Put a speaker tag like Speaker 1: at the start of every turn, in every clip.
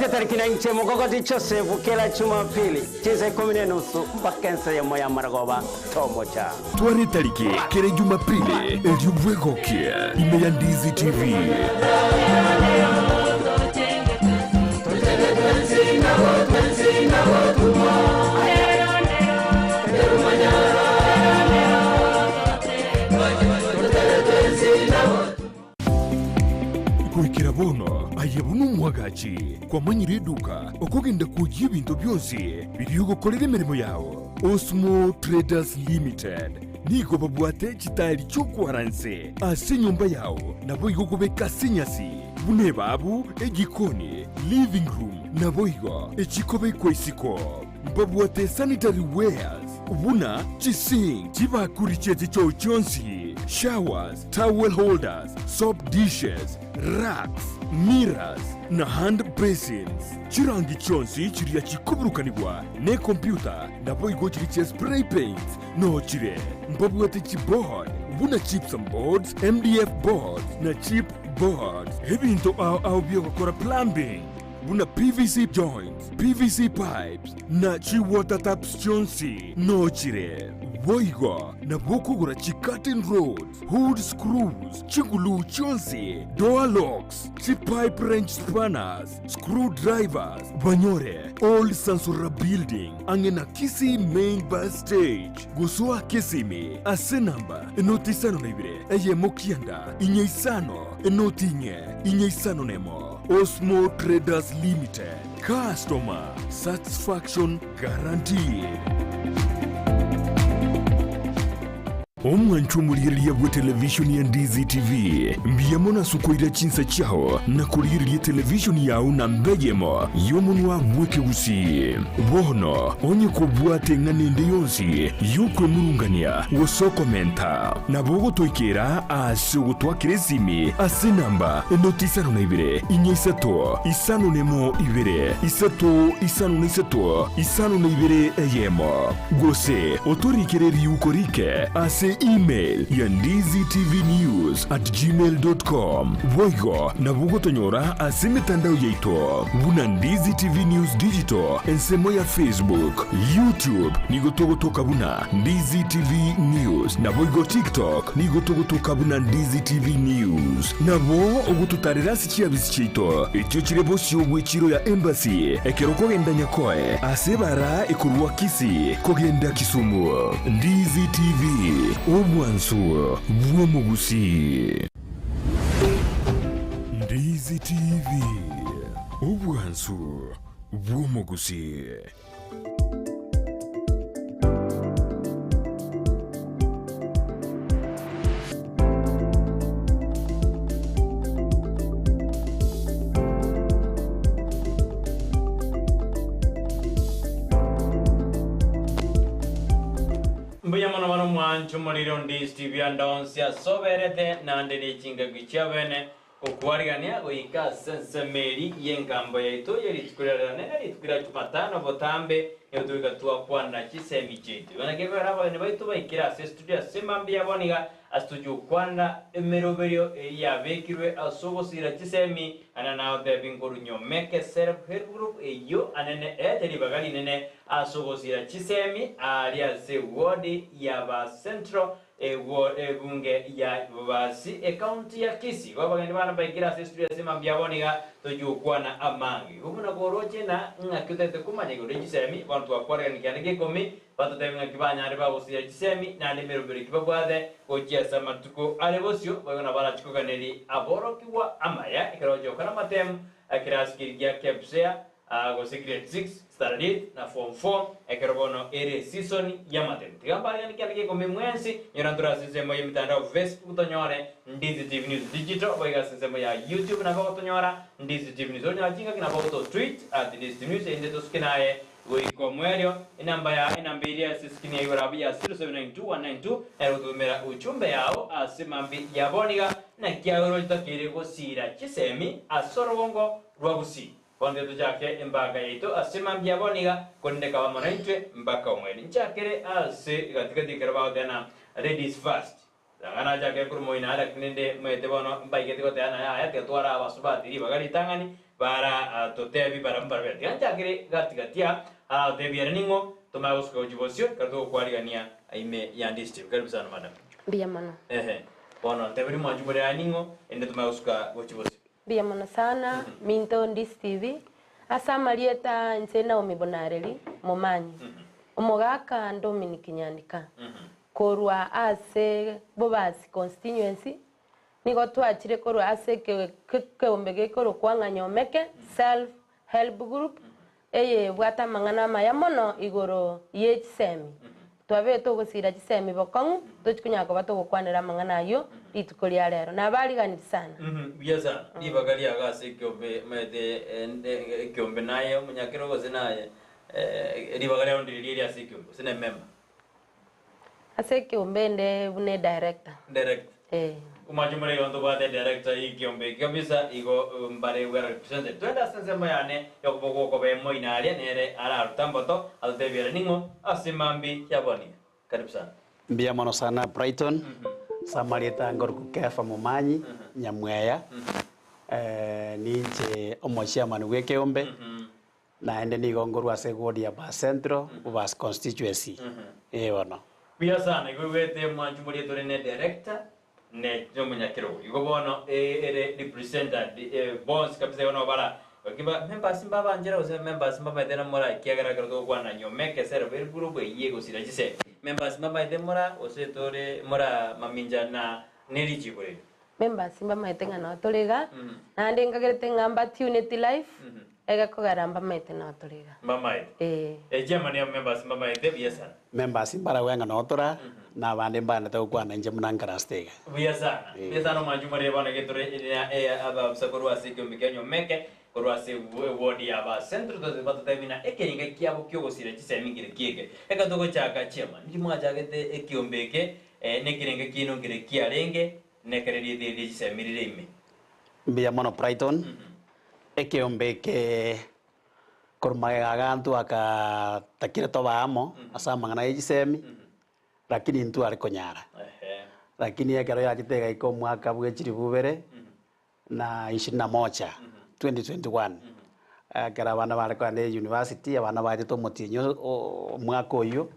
Speaker 1: Obwate tariki na inche Mogogoti Joseph kera Jumapili chinsa ikomi na enusu mpaka ensa eyemo y'amaragoba tomocha.
Speaker 2: Twara etariki kera Ejumapili erio bwegokie ime ya Ndizi TV. Goikera bono aye buna omwagachi kwamanyire eduka okogenda kwoyia ebinto bionsi biria ogokorera emeremo yao. Osmo Traders Limited nigo babwate chitaeri chi'okwara nse ase enyomba yao naboigo kobeka ase enyasi buna ebabu, ejikoni, living room naboigo echikobekwa isiko. Mbabwate sanitary wares buna chisink, chibakuri chie chichoo chionsi, showers, towel holders, soap dishes, racks, mirrors, na hand basins. Chirangi chionsi chiria chikoburukanigwa nekompyuta naboigo chiria chia spray paints noo chire. Mbabwate chiboard buna gypsum boards, MDF boards na chip boards. Ebinto ao ao biogokora plumbing buna PVC joints, PVC pipes, na chi-water taps chionsi noo chire. Boigo nabo okogora chi-curtain rods, hood screws, chiguluu chionsi, door locks, chi-pipe wrench spanners, screw drivers, banyore Old Sansora Building ang'e na Kisii Main Bus Stage, gosoa Kisimi ase enamba enoti isano na ibere eyemo kianda inye isano enoti inye inye isano nemo. Osmo Traders Limited, Customer Satisfaction Guaranteed. Omwanchwa omorigereria bw'etelevishoni ya Ndizi TV, mbuya mono ase okoira chinsa chiao na korigereria etelevishoni yao namba eyemo y'omonwa bw'ekegusii. Bono onye kobwate eng'ana ende yonsi y'okwemurungania gose okomenta, nabo ogotoikera ase ogotwakera esimi ase enamba enoti 52 4 5 1 2 3 5 3 52 1. Gose otorikere riuko rike ase email ya ndizitvnews@gmail.com. Boigo nabo ogotonyora ase emetandao yaito buna Ndizi TV News Digital ensemo ya Facebook, YouTube nigo togotoka buna Ndizi TV News naboigo TikTok nigo togotoka buna Ndizi TV News. Nabo ogototarera ase chiabisi chiaito echio chire bosio bw'echiro ya Embassy ekero okogenda Nyakoe ase ebara ekorwa Kisii kogenda Kisumu. Ndizi TV, obwansu bw'omogusii. Ndizi TV, obwansu bw'omogusii.
Speaker 3: Mbuya mono bono mwanche omoriri onde Steve ande onsi ase oberete naende ne chingaki chiabene Gokwarigania goika ase ensemo eria y'engambo yaito ye rituko ria Rinene, rituko ria Jumatano botambe, nigo togoika twakwana chisemi chiaito. Igo naki ekogera abageni baito baikire ase estudio ase mambia yabo niga ase tochia gokwana emeroberio eria yabekirwe ase ogosira chisemi, naende nagotebi nkorwa Nyomeke Self Help Group eyio anene eete ribaga rinene ase ogosira chisemi aaria ase eward ya ba Central Egwo ebunge ya Bobasi, ecounty ya Kisii. Igo abageni bane mbaikire ase estudio ase mambia abo niga tochia gokwana amange. Igo buna koroche na ng'aki otagete komanya igoro ye chisemi, bono twakwarigani kianda kia ikomi, batotebi ng'aki banyare bagosira chisemi naende emerobero eki babwate gochia ase amatuko are bosio, boigo nabo arachie koganeria aborokigwa amaya ekero bagochia gokora amatemu ekerasi keria gia KPSEA gose grade 6, standard 8 na form 4 ekero bono ere esisoni y'amatemo. Tiga mbariganie kianda gia ikomi mwensi, nyora ntore ase ensemo y'emitandao Facebook tonyore Ndizi TV News Digital, boigo ase ensemo ya YouTube nabo ogotonyora Ndizi TV News. Onyore chingaki nabo ogoto tweet at Ndizi TV News erinde tosuke naye goika omoerio. Enamba ya enamba eria ase eskrini ya igoro abwo ya 0792192 nere gototomera uchumbe yao ase mambi ya bono iga naki aye oroche totakeire gosira chisemi ase orogongo rwa Gusii. Bono tiga tochake embaga yaito ase mambia bono iga, korende kaba amo naintwe mpaka omoerio. Nchakere ase gati-gati ekero bagoteba ladies first. Tanga nachakere korwa moino aye, lakini rende moete bono mbaigete goteba na yaya, tiga tware abasubati ribaga ritang'ani. Bara totebi barabwo mbarabwo. Tiga nchakere gati gati aa, aratotebi ere ning'o, tomanye gosuka gochia bosio, ekero togokwarigania ime ya district. Karibu sana madam.
Speaker 4: Mbuya mono.
Speaker 3: Ehe. Bono nteberie mwanchi more aya ning'o, erinde tomanye gosuka gochia bosio.
Speaker 4: Mbuya mono sana, minto Ndisi TV. Ase amarieta inche Naomi Bonareri, Momanyi. Omogaka Dominic Nyandika, korwa ase Bobasi Constituency, Nigo twachire korwa ase ekeombe gekorokwa ng'a Nyomeke Self Help Group, eye ebwate amang'ana amaya mono igoro ye chisemi. Twabete ogosiira chisemi bokong'u, tochi konyara koba togokwanera amang'ana ayio rituko ria rero. Nabariganirie sana.
Speaker 3: Buya sana. Ribaga riago ase ekeombe maete ekeombe naye omonyakero gose naye ribaga riao ndiri riria ase ekeombe gose nememba.
Speaker 4: Ase ekeombe ende buna edirector.
Speaker 3: Director.
Speaker 4: Eh.
Speaker 3: Omwancho more igo ntobwate edirector ye ekeombe eke kabisa igo mbare well represented. Twende ase ensemo yane yokoboko okoba emoino aria nere araruta mboto atotebie ere ning'o ase mambi ya bono iga. Karibu sana.
Speaker 1: Mbuya mono sana Brighton, ase amarieta ngoruku Kefa Momanyi, Nyamweya, ninche omochairman bw'ekeombe. Naende nigo nkorwa ase eward ya Bas Central, Bobasi Constituency. Ee bono.
Speaker 3: Buya sana igo igwete mwanchu moria tore ne director ne nomonyakerogo igo bono ere represented bonsi kabisa igo nobara gaki members mbabanchera gose members mbamaete na mora ekiagera ekero togokwana nyomeke self help group eyie egosira chise members mbamaete mora gose tore mora mamincha na nerichiko eri.
Speaker 4: Members mbamaete ng'a noo tore iga, naende nkagerete ng'a mbatuneti life, egekogera mbamaete noo tore iga.
Speaker 3: Mbamaete.
Speaker 4: Ee.
Speaker 3: Echiama niyo members mbamaete buya sana.
Speaker 1: Members mbarabwo ng'a noo tora, na abande mbaanete gokwana inche buna nkarasete iga.
Speaker 3: Buya sana. Buya sana omwanchi more bono getore ababusa korwa ase ekeombe kia Nyomeke, korwa ase eward ya ba Central tote batotebi na ekerenga kiabo kiogosira chisemi nkere kieke. Ekero togochaka chairman, nki mwachagete ekiombe eke, nekerenga kiaino nkere kiarenge, Nekero erieta eri rie chisemi rire ime.
Speaker 1: Mbuya mono Brighton, ekeombe eke korwa magega aganto aka takire tobe amo ase amang'ana ye chisemi, lakini intware konyara. Lakini ekero yachete egaika omwaka bwe chilifu ibere na ishirini na moja, 2021, ekero abana bare kogenda university, abana bachete omotienyi omwaka oyio,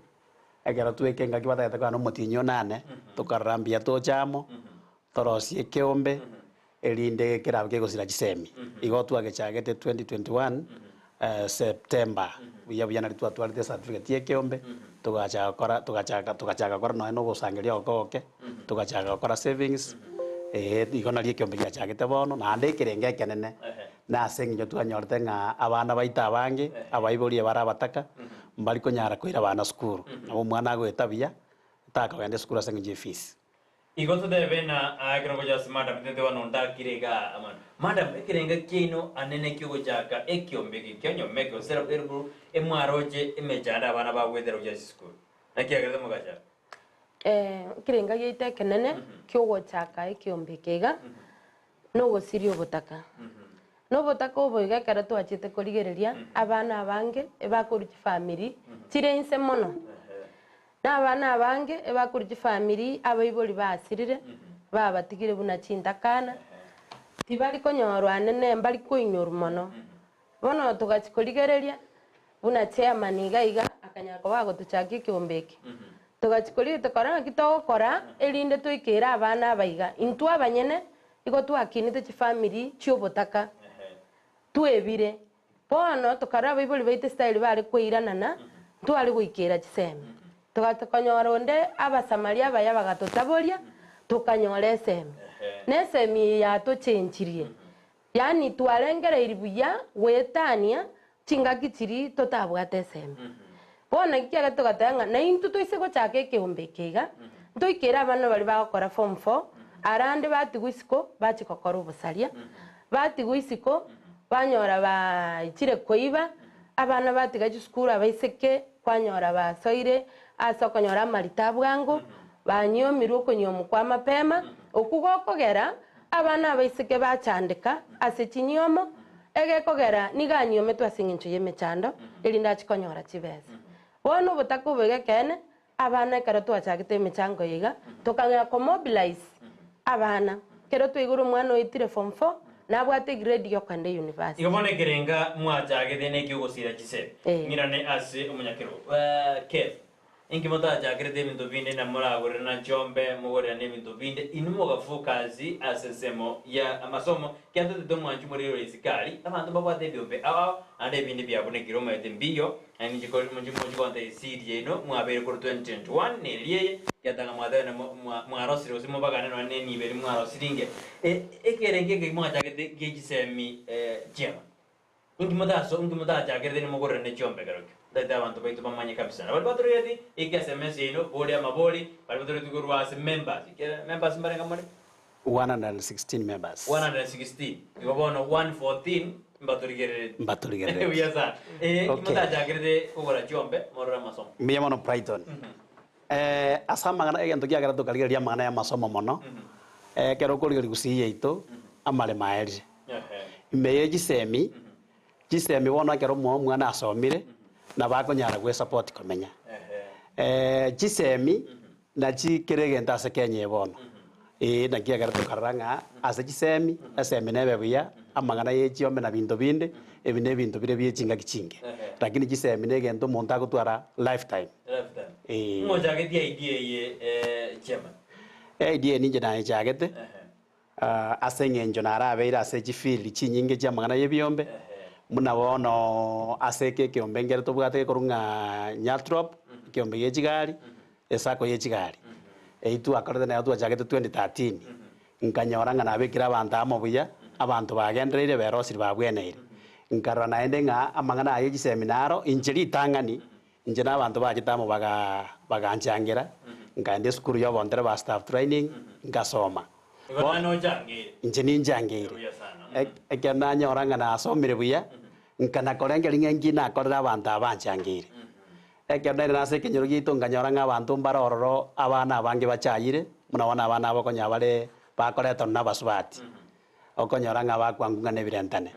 Speaker 1: Ekero tweka engaki batagete kogenda omotienyi onane, tokarora mbuya toche amo, torosie ekeombe, erinde kerabe kegosira chisemi. Igo twagechagete 2021 September, buya buya nario twatwarete ecertificate ya ekeombe, togachaka gokora togachaka togachaka gokora nonye na ogosangereria ogoke ogoke, togachaka gokora savings, eh igo nario ekeombe giachagete bono, naende ekerengo ekenene, nase eng'encho twanyorete ng'a abana baito abange, abaibori bare abataka, Mbari konyara koira abana sukuru, nabo omwana agoeta buya, takogenda esukuru ase engencho y'efees.
Speaker 3: Igo totebe na aa ekero ngocha ase madam tete bono ndakire igaa amana. Madam ekerenga kiaino anene kiogochaka ekiombe eke kia nyomeke gose eruburu emwaroche emechando abana bagoetera gochia ase esukuru. Naki ekerete mogachaka?
Speaker 4: Ekerenga giaito ekenene kiogochaka ekiombe eke iga, nogosiria obotaka. Na obotaka obo iga ekero twachete korigereria, abana abange ebakorwa chifamiri chire inse mono. Na abana abange ebakorwa chifamiri abaibori basirire, babatigire buna chintakana, tibari konyorwa anene mbari koinyorwa mono. Bono togachia korigereria, buna chairman iga iga akanyara koba agotochakia ekeombe eke. Togachia korigereria tokora naki togokora erinde toikere abana aba iga. Intwe abanyene igo twakinete chifamiri chi'obotaka, twebire. Bono tokarora abaibori baito estyle bare koiranana, ntware goikera chisemi. Togachia konyora onde Abasamaria abaya bagatotaboria, tokanyora esemi. Na esemi eye yatochenchirie. Yaani twarengereiri buya goetania chingaki chiria totabwate esemi. Bono naki kiagerete togateba ng'a naintwe toise gochaka ekeombe eke iga, ntoikere abana baria bagokora form four, arande batigwa isiko bachie gokora obosaria, batigwa isiko banyora baichire koiba, abana batiga chisukuru abaiseke kwanyora basoire ase okonyora amarita abwango, banyiomirwe okonyiomu kwa mapema, okwo gokogera Abana abaiseke bachandeka ase chinyiomo, egekogera nigo anyiometwe ase engencho y'emechando, erinde achie konyora chibesa. Bono obotaka obo iga ekeene, abana ekero twachagete emechango eye iga, tokang'ea komobilize abana. Ekero twaigure omwana oetire form four, Nabwate egrade yokogenda eyunivasiti.
Speaker 3: Igo bono ekerenga mwachagete neki'ogosiira chisemi,
Speaker 4: Eh.
Speaker 3: ng'irane ase omonyakerogo. Kefa, inki motachakerete ebinto binde na moragorere na chiombe, mogorerane ebinto binde, inwe mogafocus ase ensemo ya amasomo, kiatotete omwanchi omoriri ore isiko aria, abanto mbabwate ebiombe ao ao, naende ebinde biabunekire omanyete mbiyo, naende inche kore mochi mochi gonta esiri yaino mwabeire korwa 2021 nereri eye, kiatanga mwatebire mo mwa mwarosire gose mobagane nonya ne enibo eria mwarosiringe. Ekerengo eke mwachagete gie chisemi chiaba, inki motaso inki motachakerete nimogorere ne chiombe kerokio? Ntaete abanto baito bamanye kabisa. Na baria batoreti ika SMS yaino, boria amabori, baria batoreti korwa ase members, ekiagera members mbarenga more?
Speaker 1: 116 members.
Speaker 3: 116 igo bono 114 mbatorigerereti.
Speaker 1: Mbatorigerereti.
Speaker 3: Buya sana. Eh, inki
Speaker 1: Okay.
Speaker 3: motachakerete kogora chiombe morore amasomo?
Speaker 1: Mbuya mono Brighton. Ase amang'ana egento kiagera tokarigereria amang'ana y'amasomo mono, ekero okorigereria gusii yaito, amaremo aerire. Ime ye chisemi, chisemi bono ekero omwana asomire, nabo akonyara gwesupport komenya. Chisemi nachi kera egento ase Kenya eye bono, ee naki ekero tokarora ng'a ase chisemi, esemi nebe buya, amang'ana ye chiombe na binto binde, ebi na ebinto bire bie chingaki chinge. Lakini chisemi na egento omonto agotwara lifetime.
Speaker 3: Lifetime.
Speaker 1: Ee.
Speaker 3: Ng'o ochagetie idea eye eh, chairman?
Speaker 1: Idea eye ninche nayechagete,
Speaker 3: Ehe.
Speaker 1: ase eng'encho narabeire ase chifield chinyinge chi'amang'ana y'ebiombe,
Speaker 3: Ehe.
Speaker 1: buna bono ase eke ekeombe nkere tobwate gekorwa ng'a Nyatrop, ekeombe gie chigari, esacco ye chigari. Eyio twakorete nayo twachagete 2013, nkanyora ng'a nabekire abanto amo buya, abanto bagendereire berosirie babweneire. Nkarora naende ng'a amang'ana aya ye chisemi naro, inche ritang'ani, Inche na abanto bachete amo baganchangera, nkaenda esukuru y'obontereba staff training, ngasoma.
Speaker 3: Igo
Speaker 1: Bo-
Speaker 3: naende ochangeire.
Speaker 1: Inche ninchangeire.
Speaker 3: Buya sana.
Speaker 1: Ekero nanyora ng'a nasomire buya, nkanakorengeria ng'a inki nakorera abanto aba banchangeire. Ekero nairana ase ekenyoro giaito nkanyora ng'a abanto mbare ororo abana abange bachayire, buna bono abana aba okonyora bare bakoretwa na abasubati. Okonyora ng'a bakwangwa ng'a nebirentane,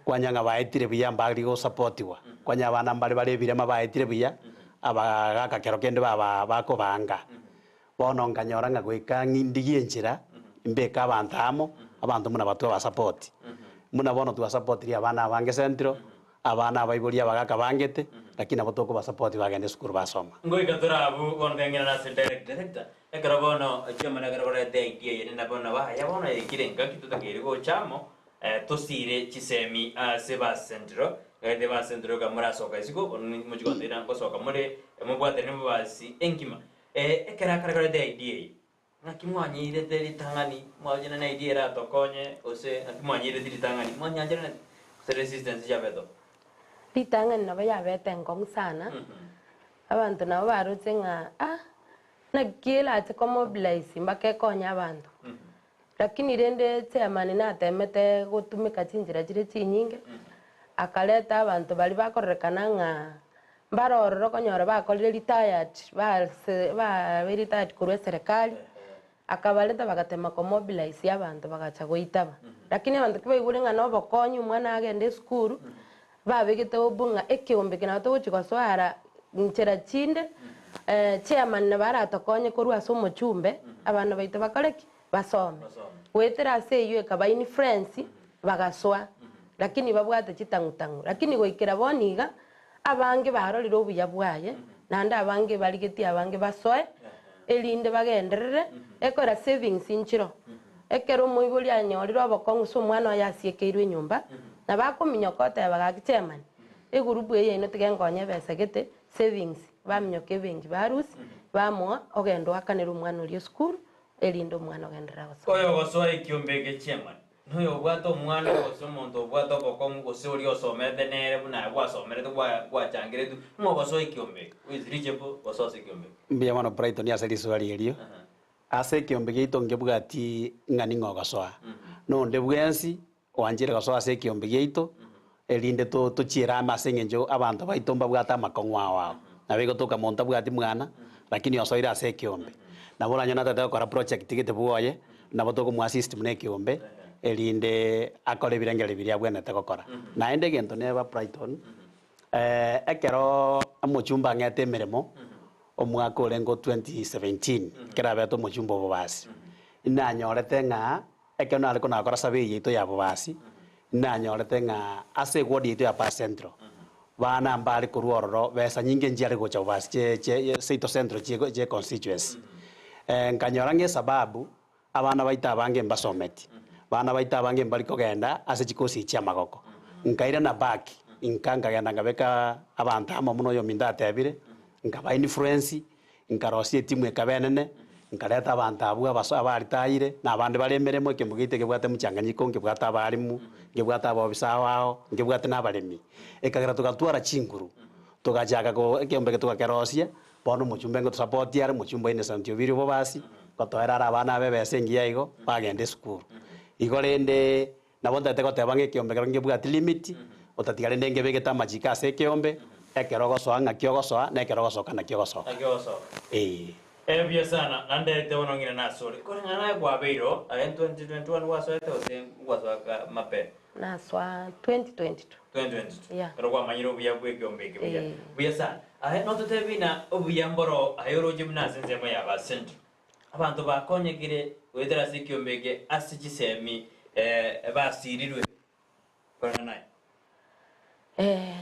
Speaker 1: kwanyora ng'a baetire buya mbari gosapotigwa, kwanyora abana mbare bare ebirema baetire buya, abagaka kero kende baba bakobaanga. Bono nkanyora ng'a goika ng'i ndigie enchera, mbeke abanto amo, abanto buna batwe abasapoti. Buna bono twasapotirie abana abange central, Abana abaibori abagaka bangete, lakini nabo tokobasapoti bagende esukuru basoma.
Speaker 3: Ngoika tore abwo bono teng'ina ase direct director ekero bono chiomana ekero koreta idea eye nabo nabo aya bono yaikire engaki totakeire gocha amo tosire chisemi ase ba central gete ba central iga morasoka isiko bono mochi goteira ngosoka more mobwatane mobasi engima ekero akare koreta idea eye Ng'aki mwanyeirete ritang'ani, mwachana na idea eratokonye, gose ng'aki mwanyeirete ritang'ani, mwanyancheranete, gose resistance chiabete oo?
Speaker 4: Ritang'ani nabo yabete enkong'u sana, abanto nabo baroche ng'a ah, naki erache komobilize mpaka ekonye abanto. Lakini rende chairman natemete gotumeka chinchera chire chinyinge, akareta abanto baria bakororekana ng'a Mbare ororo okonyora bakorire retired, base babe retired korwa eserekari, akabareta bagatema komobilize abanto bagacha goitaba. Lakini abanto ki baigure ng'a na obokonyi omwana agende esukuru, babegete hope ng'a ekeombe eke nabo togochi gosoara nchera chinde, chairman nabo aratokonye korwa ase omochumbe, abana baito bakore ki? Basome. Goetera ase eyio ekaba influence, bagasoa, lakini babwate chitang'utang'u. Lakini goikera bono iga, Abange barorire obuya bwaye, naende abange barigetie abange basoe, erinde bagenderere, ekora savings inchiro. Ekero omoibori anyorire obokong'u ase omwana oye asiekeirwe enyomba, nabo akominyoka oteba gaki chairman, egurupu eye yaino tiga enkonye ebesa gete, savings, baminyoka ebenki barusia, bamoa, ogenda oakanere omwana oria esukuru, erinde omwana ogenderere gosoma.
Speaker 3: Oyogosoa ekiombe eke chairman, Noyobwate omwana gose omonto obwate obokong'u gose oria osomete nere buna aye gwasomerete gwachangeretwe, ng'a ogosoa ekiombe eke, who is reachable gosoa ase ekiombe eke.
Speaker 1: Mbuya mono Brighton ase riswali erio. Ase ekiombe giaito nkebwati ng'a ning'o ogosoa. Nonde bwensi oanchire gosoa ase ekiombe giaito, erinde tochiere ame ase eng'encho abanto baito mbabwate amakong'u ao ao. Nabo egotoka monto tabwati mwana, lakini osoire ase ekiombe. Nabo oranyore natagete gokora project gete bwoye, nabo tokomoassist buna ekiombe, erinde akore ebirengererio biria abwenerete gokora. Naende egento neba Brighton, ekero omochumba ang'ete emeremo, omwaka orenge o 2017, ekero abete omochumba o Bobasi, inanyorete ng'a. Ekero nare konakora survey yaito ya bobasi, nanyorete ng'a ase eward yaito ya Paa Central, bana mbare korwa ororo besa nyinge nchiare gocha bobasi chie chie seito central chie chie constituency. Nkanyora ng'a esababu, abana baito abange mbasometi, bana baito abange mbari kogenda ase chikosi echi chi'amagoko. Nkairana back, inka nkagenda nkabeka abanto amo buna oyominto atebire, nkaba influence, Nkarosia etimu ekaba enene, nkareta abanto abwo abaso abaritayire, na abande bare emeremo, ekeombe giaito ekebwate omochanganyiko, nkebwate abalimu, nkebwate abaofisa ao ao, nkebwate na abaremi. Ekagera togatwara chinguru, togachaka ko ekeombe eke togakerosia, bono omochumba ngotosapotia are, omochumba Innocent Obiri Obobasi, ngotoera are abana abe ebesa engiya igo, bagenda esukuru. Igo rende Nabo ntagete goteba ng'a ekeombe ekero ngebwati limit, otatiga rende ngebegete amachiko ase ekeombe, ekero ogosoa ng'aki ogosoa, na ekero ogosoka naki ogosoka.
Speaker 3: Naki ogosoka.
Speaker 1: Ee.
Speaker 3: Eh buya sana, naende bono ng'ina nasore. Koreng'ana naye kwabeire oo, aye 2021 gwasoete gose gwasoa ka mapema?
Speaker 4: Nasoa 2022.
Speaker 3: 2022.
Speaker 4: Yeah.
Speaker 3: Ekero kwamanyire obuya bwa ekeombe eke buya.
Speaker 4: Eh.
Speaker 3: Buya sana. Aye nototebie buna obuya mboro aye oroche buna ase ensemo ya ba Central. Abanto bakonyekire goetera ase ekiombe eke ase chisemi basirirwe korana naye.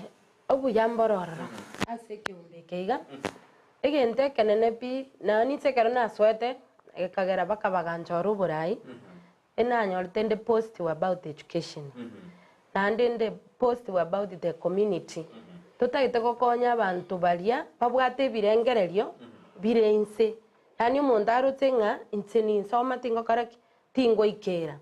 Speaker 4: Obuya mboro ororo ase ekiombe eke iga, egento ekenene pi, nonya ninche ekero nasoete, ekagera mpaka baganchora oborai, Enanyorete inde positive about education, naende inde positive about the community. Totagete gokonya abanto baria babwate ebirengererio bire inse, yaani omonto aroche ng'a inche ninsoma tingokora ki? Tingoikera.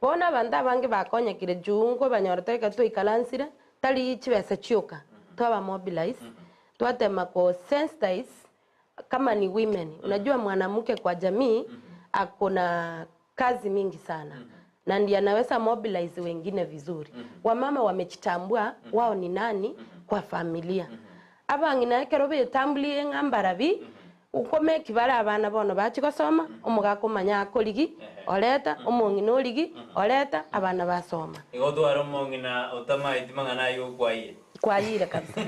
Speaker 4: Bono abanto abange bakonyekire juu nkobanyorete ekero twaikaransire, tari chibesa chioka, twaba mobilize, twatema ko sensitize Kama ni women, unajua mwanamke kwa jamii ako na kazi mingi sana na ndiye anaweza mobilize wengine vizuri. Wamama wamejitambua wao ni nani kwa familia. Abang'ina ekero betambulie ng'a mbarabi, okomeki bare abana bono bachia gosoma, omogaka omanya akorigi oreta, omong'ina origi oreta, abana basoma.
Speaker 3: Igo tware omong'ina otamaeti mang'ana ayio okwaire.
Speaker 4: Kwayire kabisa.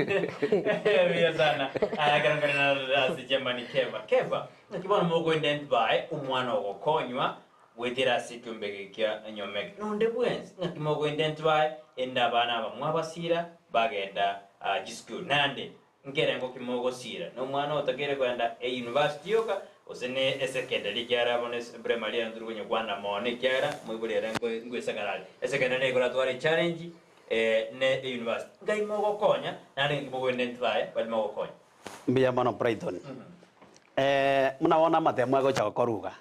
Speaker 3: Buya sana. Aya ekero nkare narorire ase Germany Keva. Keva, naki bono mokoidentify omwana ogokonywa goetera ase ekiombe eke kia Nyomeke. Nonde bwensi, ng'aki mokoidentify ende abana aba mwabasira bagenda ah, chisukuru. Naende nkerengo ki mogosira? Na omwana otakeire kogenda e university yoka gose ne esecondary ekiagera bono ase primary ere ntori konyekwana mono ekiagera moibori ere nko nkoesakara are. Esecondary nigo eratware echallenge ne university. Ngai mogokonya, naende ng'aki mogoidentify baria mogokonya.
Speaker 1: Mbuya mono Brighton. Buna bono amatemo agocha gokorwa iga,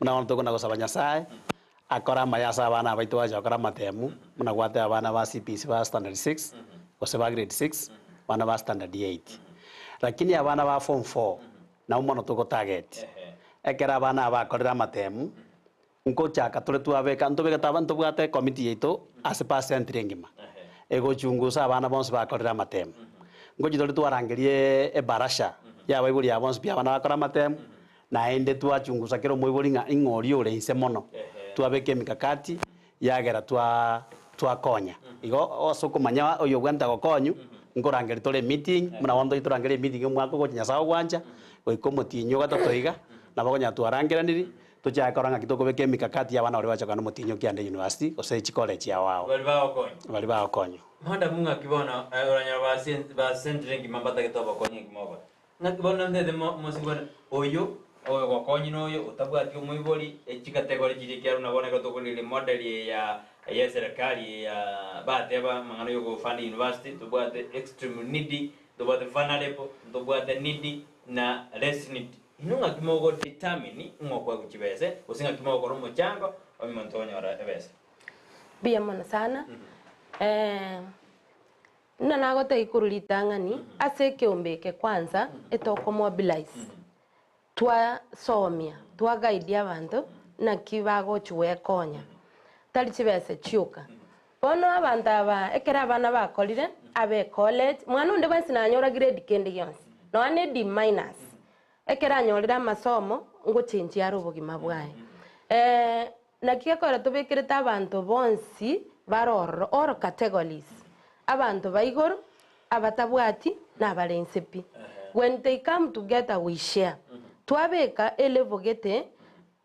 Speaker 1: buna bono tokona gosaba Nyasaye, akore amaya ase abana abaito bagocha gokora amatemu, buna gwateba abana ba CBC ba standard six, gose ba grade six, abana ba standard eight. Lakini abana ba form four, nabo mono togotarget. Ekero abana aba bakorire amatemu, Nkochaka tore twabeka, ntobegete aba ntobwate ekomiti yaito ase percent engima, egochungusa abana bonsi bakorire amatemu. Ngochi tore twarangerie ebarasha ya abaibori aba bonsi pi abana bakore amatemu, naende twachungusa kera omoibori ng'a ing'o oria ore inse mono, twabeka emikakati yagera twa twakonya. Igo ase okomanya oyobwate gokonywa, nkorangeria tore emeeting, buna bono tochi torangerie emeeting omwaka ogocha Nyasaye ogwancha, goika omotienyi ogatato iga, nabo okonyora twarangeraniri, Tochake korora ng'aki tokobeka emikakati y'abana baria bacha kogenda omotienyi okianda university gose chicollege ao ao.
Speaker 3: Baria bagokonywa.
Speaker 1: Baria bagokonywa.
Speaker 3: Madam ng'aki bono oranyora basentire engima mbatagete obokonyi ng'aki mogokora? Ng'aki bono ntete mosigwe oyo oyogokonyi na oyo otabwati omoibori echicategory chiria ekiagera buna bono ekero tokorigereria model eye ya ya eserekari eye ya bateba amang'ana ya ogofund university ntobwate extreme needy, ntobwate vulnerable, ntobwate needy na less needy. Inwe ng'aki mogo determine ng'a okoegwa chibese, gose ng'aki mogokora omochango omonto onyora ebesa?
Speaker 4: Mbuya mono sana. Buna nagotebia korwa ritang'ani, ase ekeombe eke kwanza etoko mobilize, twasomia, twa guide abanto naki bagochi gwekonya, tari chibesa chioka. Bono abanto aba ekero abana bakorire, abe ecollege, mwana onde bwensi nanyora grade kende gionsi, nonya ne D minus, ekero anyorire amasomo, ngochenchia are obogima bwaye. Naki gekogera tobekerete abanto bonsi bare ororo, all categories, abanto ba igoro, abatabwati, na abare inse pi. When they come together we share. Twabeka elevel gete.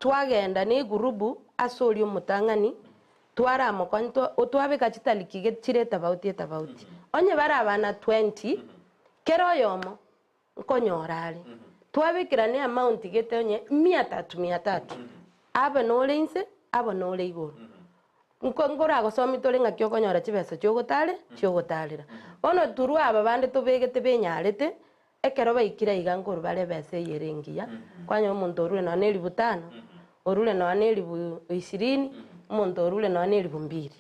Speaker 4: Twagenda na egurubu ase oria omotang'ani, twaramokonya twa twabeka chitariki gete chire etabauti etabauti. Onye bare abana twenty, kera oyomo nkonyora are. Twabekerana eamount gete onye mia tatu mia tatu, abe nore inse, abe nore igoro. Nko nkoragosomie tore ng'aki okonyora chibesa chiogotare chiogotarera. Bono turwe aba bande tobegete benyarete, Ekero baikire aiga nkorwa bare ebesa eye ere engiya, kwanyora omonto orure nonya na elifu tano, orure nonya na elifu ishirini, omonto orure nonya na elifu mbiri.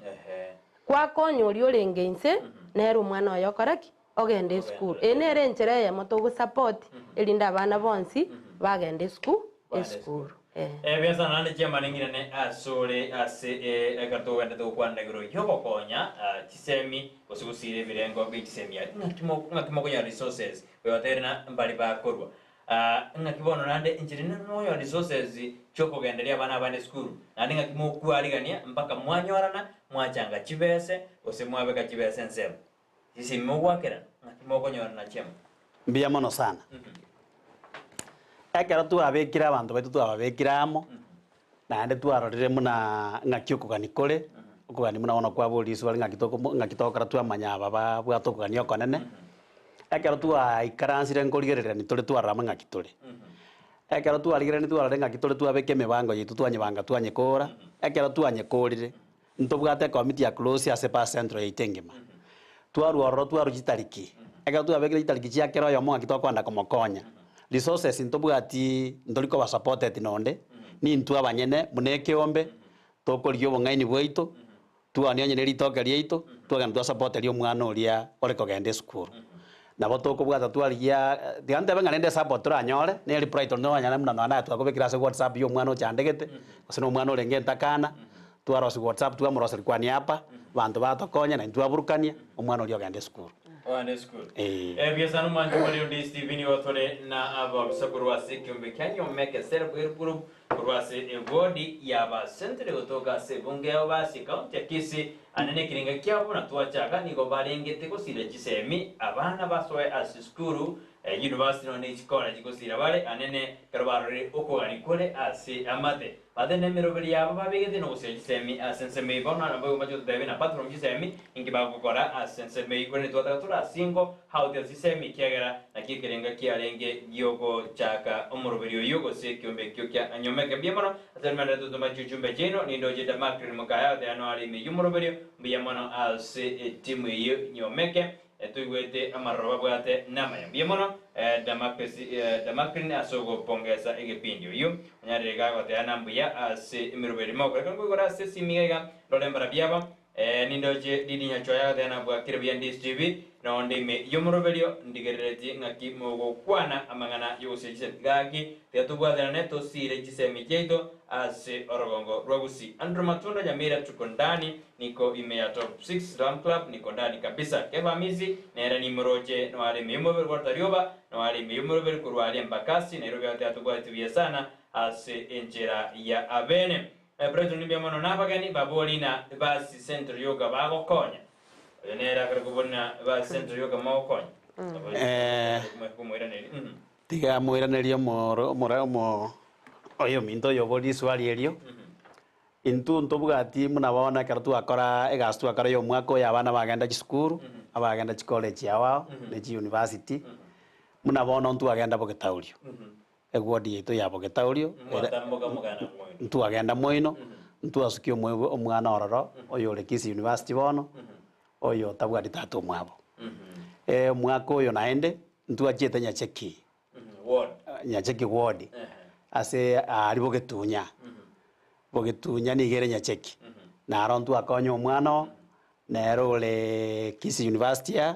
Speaker 4: Gwakonya oria orenge inse, nere omwana oye okore ki? Ogende esukuru. Eye nere enchera eyemo togosupport erinde abana bonsi bagende esukuru esukuru.
Speaker 3: Ebiasara naende chiamaneng'inane asore ase ekero togenderete gokwana igoro y'ogokonya chisemi gose gosiira ebirengo bie chisemi aria. Ng'aki mo ng'aki mokonyora resources oyoteire na mbari bakorwa. Ng'aki bono naende inchera ere mokonyora resources chiokogenderia abana abande esukuru, naende ng'aki mokwarigania mpaka mwanyorana mwachanga chibese gose mwabeka chibese ensemo. Chisemi mogwakerana, ng'aki mokonyorana chiamo.
Speaker 1: Mbuya mono sana. Ekero twabekire abanto baito twababekire amo, naende twarorire buna ng'aki okogania kore, okogania buna bono kwaboria iswe bare ng'aki tokomo ng'aki togokora twamanya aba babwate okogania okonene. Ekero twaikaransire nkorigererani tore twarora amo ng'aki tore. Ekero twarigererani twarorire ng'aki tore twabeka emebango yaito twanyebanga twanyekora, ekero twanyekorire, Ntobwate ekomiti ya close ase pa central yaito engima. Twarwa ororo twarwa chitariki. Ekero twabekire chitariki chia kera oyomo ng'aki tokoenda komokonya. Resources ntobwati ntori koba supported nonde, nintwe abanyene buna ekeombe, tokorigia obong'aini bwaito, twane onye ne ritoke riaito, twagenda twasupporteria omwana oria ore kogenda esukuru. Nabo tokobwata twarigia, tiga ntebe ng'a rende esupport toranyore, ne reply toranyore buna nonya naye twakobekire ase whatsapp ya omwana ochandegete, gose na omwana orenge entakana, Twarosia WhatsApp twamoroseria kwani apa, abanto batokonya naintwe twaburukania, omwana oria ogenda esukuru.
Speaker 3: Ogenda esukuru.
Speaker 1: Ee.
Speaker 3: Ebiasara nomwancho oria onde Stephen nigo tore na ababisa korwa ase ekiombe kia Nyomeke Self Help Group korwa ase ewodi ya Basentiri gotoka ase ebunge ya Obasi ekaunti ya Kisii ande nekerenga kiabo buna twachaka nigo barengete gosira chisemi abana basoe ase esukuru University nonya ne chicollege gosira bare anene ekero barorire okogania kore ase amate Bate nemeroberi yabo babegete nogosira chisemi ase ensemo eyio. Bono naboigo mbache gototebia na apart from chisemi, inki bagokora ase ensemo eyio. Korende twataka tore ase ingo hautera chisemi, ekiagera nakio ekerenga kiarenge giogochaka omoroberi oyio gose ekiombe ekio kia nyomeke. Mbuya mono ase rimanderete gotoma chiuchumbe chiaino. Nindoche Damakrin mokaya goteba noare ime y'omoroberio. Mbuya mono ase etimu eyio nyomeke. Toigwete amaroro babwate namaya. Mbuya mono Damakrin ase ogopongesa egepindi. Oyio onyarire iga goteana mbuya ase emeroberio erimo agokora. Ekero nkoigora ase esimi iga iga ndore mbarabio aba. Nindoche Didi Nyachoya agoteana bwakire buya Ndis TV nonde ime y'omoroberio ndigereretie ng'aki mogokwana amang'ana y'ogosiria chisemi. Gaki tiga tobwaterane tosire chisemi chiaito ase orogongo rwa Gusii. Andrew Matunda Nyamira tuko ndani Niko ime ya Top Six Ram Club niko ndani kabisa. Kefa Hamisi nere nimoroche noare ime y'omobere gwarota rioba noare ime y'omoroberi korwa aria Embakasi Nairobi agotebi atobwati buya sana ase enchera ya abene. Brighton nimbuya mono na abageni babori na basi Central yoka bagokonya. Oyo nere akare kobori na basi Central yoka mogokonya. Komoiraneria.
Speaker 1: Tiga amoiranerie omoro omora omo oyominto oyo oborie riswali erio. Intwe ntobwati buna bono ekero twakora egasi twakora ya omwaka oyo abana bagenda chisukuru, abagenda chicollege ao ao, ne chiuniversity, buna bono ntwagenda bogetaurio, eward yaito ya bogetaurio, ere
Speaker 3: Mwatamboka mogana moino.
Speaker 1: ntwagenda moino, ntwasukia omoibo omwana ororo, oyore Kisii University bono, oyo otabwati tata omwabo. Omwaka oyo naende, ntwachiete Nyacheki,
Speaker 3: Ward.
Speaker 1: Nyacheki ward, ase aaria bogetunya, bogetunya nigo ere Nyacheki, naro ntwakonya omwana oo, nere ore Kisii University aa,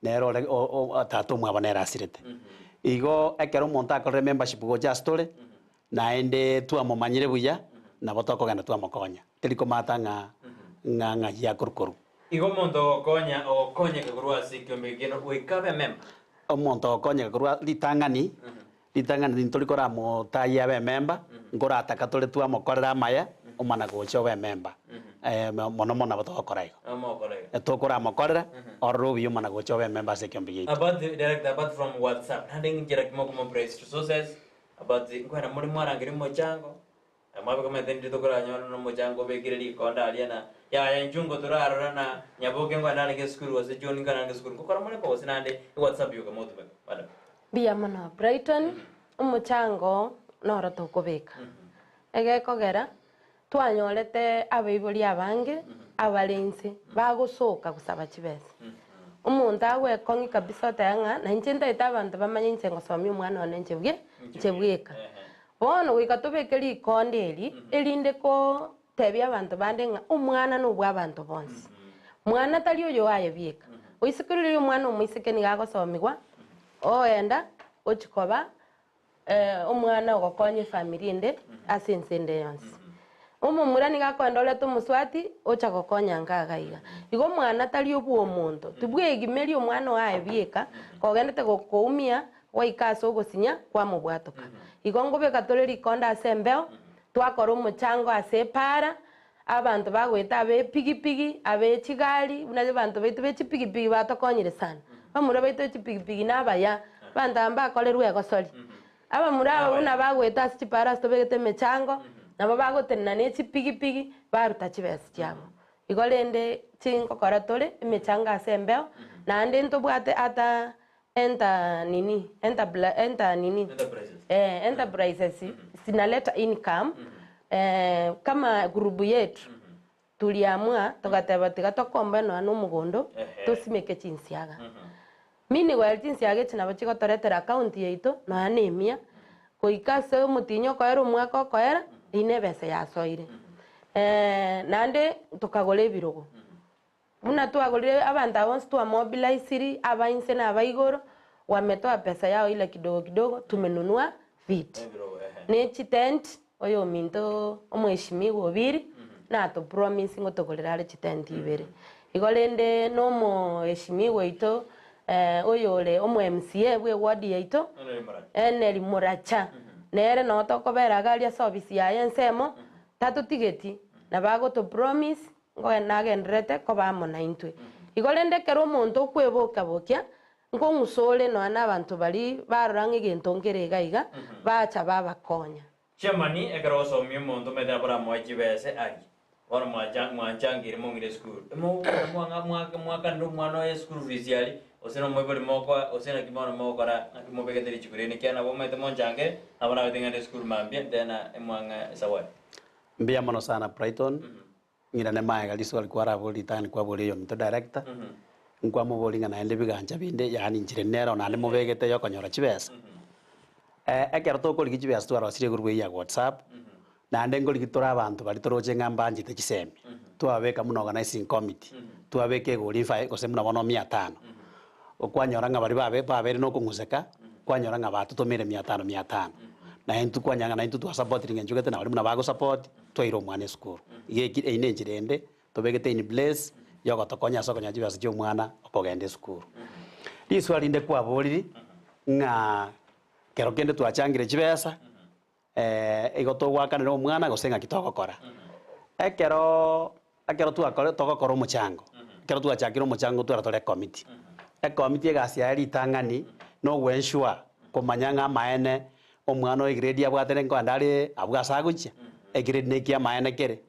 Speaker 1: nere ore o- o tata omwabo nere asirete. Igo ekero omonto akorire membership gocha ase tore, naende twamomanyire buya, nabo tokogenda twamokonya, teri komata ng'a ng'a ng'ai akorwa korwa.
Speaker 3: Igo omonto ogokonya ogokonyeka korwa ase ekiombe ekieno goika abe member.
Speaker 1: Omonto ogokonyeka korwa ritang'ani, ritang'ani ntori koramotayia abe ememba, nkorataka tore twamokorera amaya, omana gocha obe ememba. Mono mono nabo togokora igo.
Speaker 3: Omokora igo.
Speaker 1: Tokoramokorera, orore obuya omana gocha obe ememba ase ekiombe giaito.
Speaker 3: About the director, apart from WhatsApp, naende nchera ki mokomo praise resources, about nkwena more mwarangeria omochango. Mwabeka omanyete ndiri tokoranyora na omochango obekire rikonda aria na yaya inchuo ngo torarora na Nyaboke nkogenda arenge esukuru gose John nkogenda arenge esukuru. Nkokora more bo gose naende ewhatsapp yoka mogotumeka madam?
Speaker 4: Mbuya mono Brighton, omochango noro tokobeka. Egekogera, twanyorete abaibori abange abare inse bagosoka gosaba chibesa. Omonto agwekong'i kabisa oteba ng'a nainche ntaete abanto bamanye inche ngosomia omwana one inche bwe inche bweka. Bono goika tobeke rikonda eri, erinde kotebia abanto bande ng'a omwana nobwa abanto bonsi. Mwana tari oyo aye bieka. Oiseke riria omwana omoiseke nigo agosomigwa, oenda ochia koba omwana ogokonya efamiri ende ase ense ende yonsi. Omomura nigo akoenda orete omoswati ocha gokonya nka iga iga. Igo omwana tari obwa omonto, tibwegimeria omwana oye aye bieka, kogendete gokoumia Gwaika ase ogosinya kwamobwatoka. Igo nkobeka tore rikonda ase embeo, twakora omochango ase epaara, abanto bagoeta abe epigipigi, abe chigari, buna abanto baito be chipigipigi batokonyire sana. Abamura baito be chipigipigi nabaya, abanto aba mbakorerwe egosori. Abamura aba buna bagoeta ase chipaara ase tobegete emechango, nabo bagotenena ne chipigipigi, baruta chibesa chiabo. Igo rende chingokora tore emechango ase embeo, naende ntobwate ata Enter nini enterpla enter nini
Speaker 3: Enterprises.
Speaker 4: eh, enterprises zinaleta income eh, kama group yetu tuliamua togateba tiga tokombe nonya na omogondo
Speaker 3: Ehe.
Speaker 4: tosimeke chinsiaga meaning goeria chinsiaga echi nabo chigotoretera account yaito nonya na emia goika ase omotinyi okoera omwaka okoera eywo na ebesa yasoire naende tokagora ebirogo. Buna twagorire abanto aba bonsi twamobilaisiri, aba inse na aba igoro, wametoa pesa yao ila kidogo kidogo, tumenunua viti. Ne chitent, oyominto omweshimiwa Obiri, natopromise ngotogorera are chitent ibere. Igo rende na omoeshimiwa oito oyore omo MCA bwe eward yaito, Henry Muracha, nere noo tokobera iga aria ase ofisi yaye ensemo, tatotigeti, nabo agotopromise, Ngoe nagendererete koba amo naintwe. Igo rende ekero omonto okweboka-bokia, nkong'usa ore nonya nabanto baria barora ng'a egento nkere iga iga, bacha babakonya.
Speaker 3: Chairman ekero ogosomia omonto omanyete nabo oramoe chibese arie. Bono mwacha mwanchangeire mong'ire esukuru. Emogokora mwang'a mwaka mwakanire omwana oye eschool fees aria, gose na omoibori mokoa, gose naki bono mogokora naki mobegete richiko riaino ekiagera nabo omanyete monchangere, nabo nabete ng'ende esukuru mambia tena emwang'e esawadi.
Speaker 1: Mbuya mono sana Brighton, ng'irane magega risuba rikwarabori ritang'ani kwaboria oyominto director, nkwamoboria ng'a naende ebigancha binde yaani inchera nero naende mobegete yokonyora chibesa. Ekero tokorigia chibesa twarosirie egroup eywo ya whatsapp, naende nkorigia tore abanto baria toroche ng'a mbanchete chisemi, twababeka buna organizing committee, twabeka egori efa gose buna bono mia tano, okwanyora ng'a baria babe babeire na okong'useka, kwanyora ng'a batotomeire mia tano mia tano. Na intwe kwanyora ng'a naintwe twasapotire ng'a intwe gete na baria buna bagosapoti, twaira omwana esukuru. Iga eki eyio na enchera ende tobegete in place yogotokonya ase okonyora chibesa chia omwana okogenda esukuru. Riswali rinde kwaboriri, ng'a kero kende twachangire chibesa, igo togoakanera omwana gose ng'aki togokora. Ekeroo ekero twakore togokora omochango, ekero twachakire omochango twara tore ecommittee. Ecommittee egasi yaye ritang'ani, na ogoensure komanya ng'a amaene omwana oyo egrade abwate nkoenda are abwo ase agochia, egrade neki amaene kere,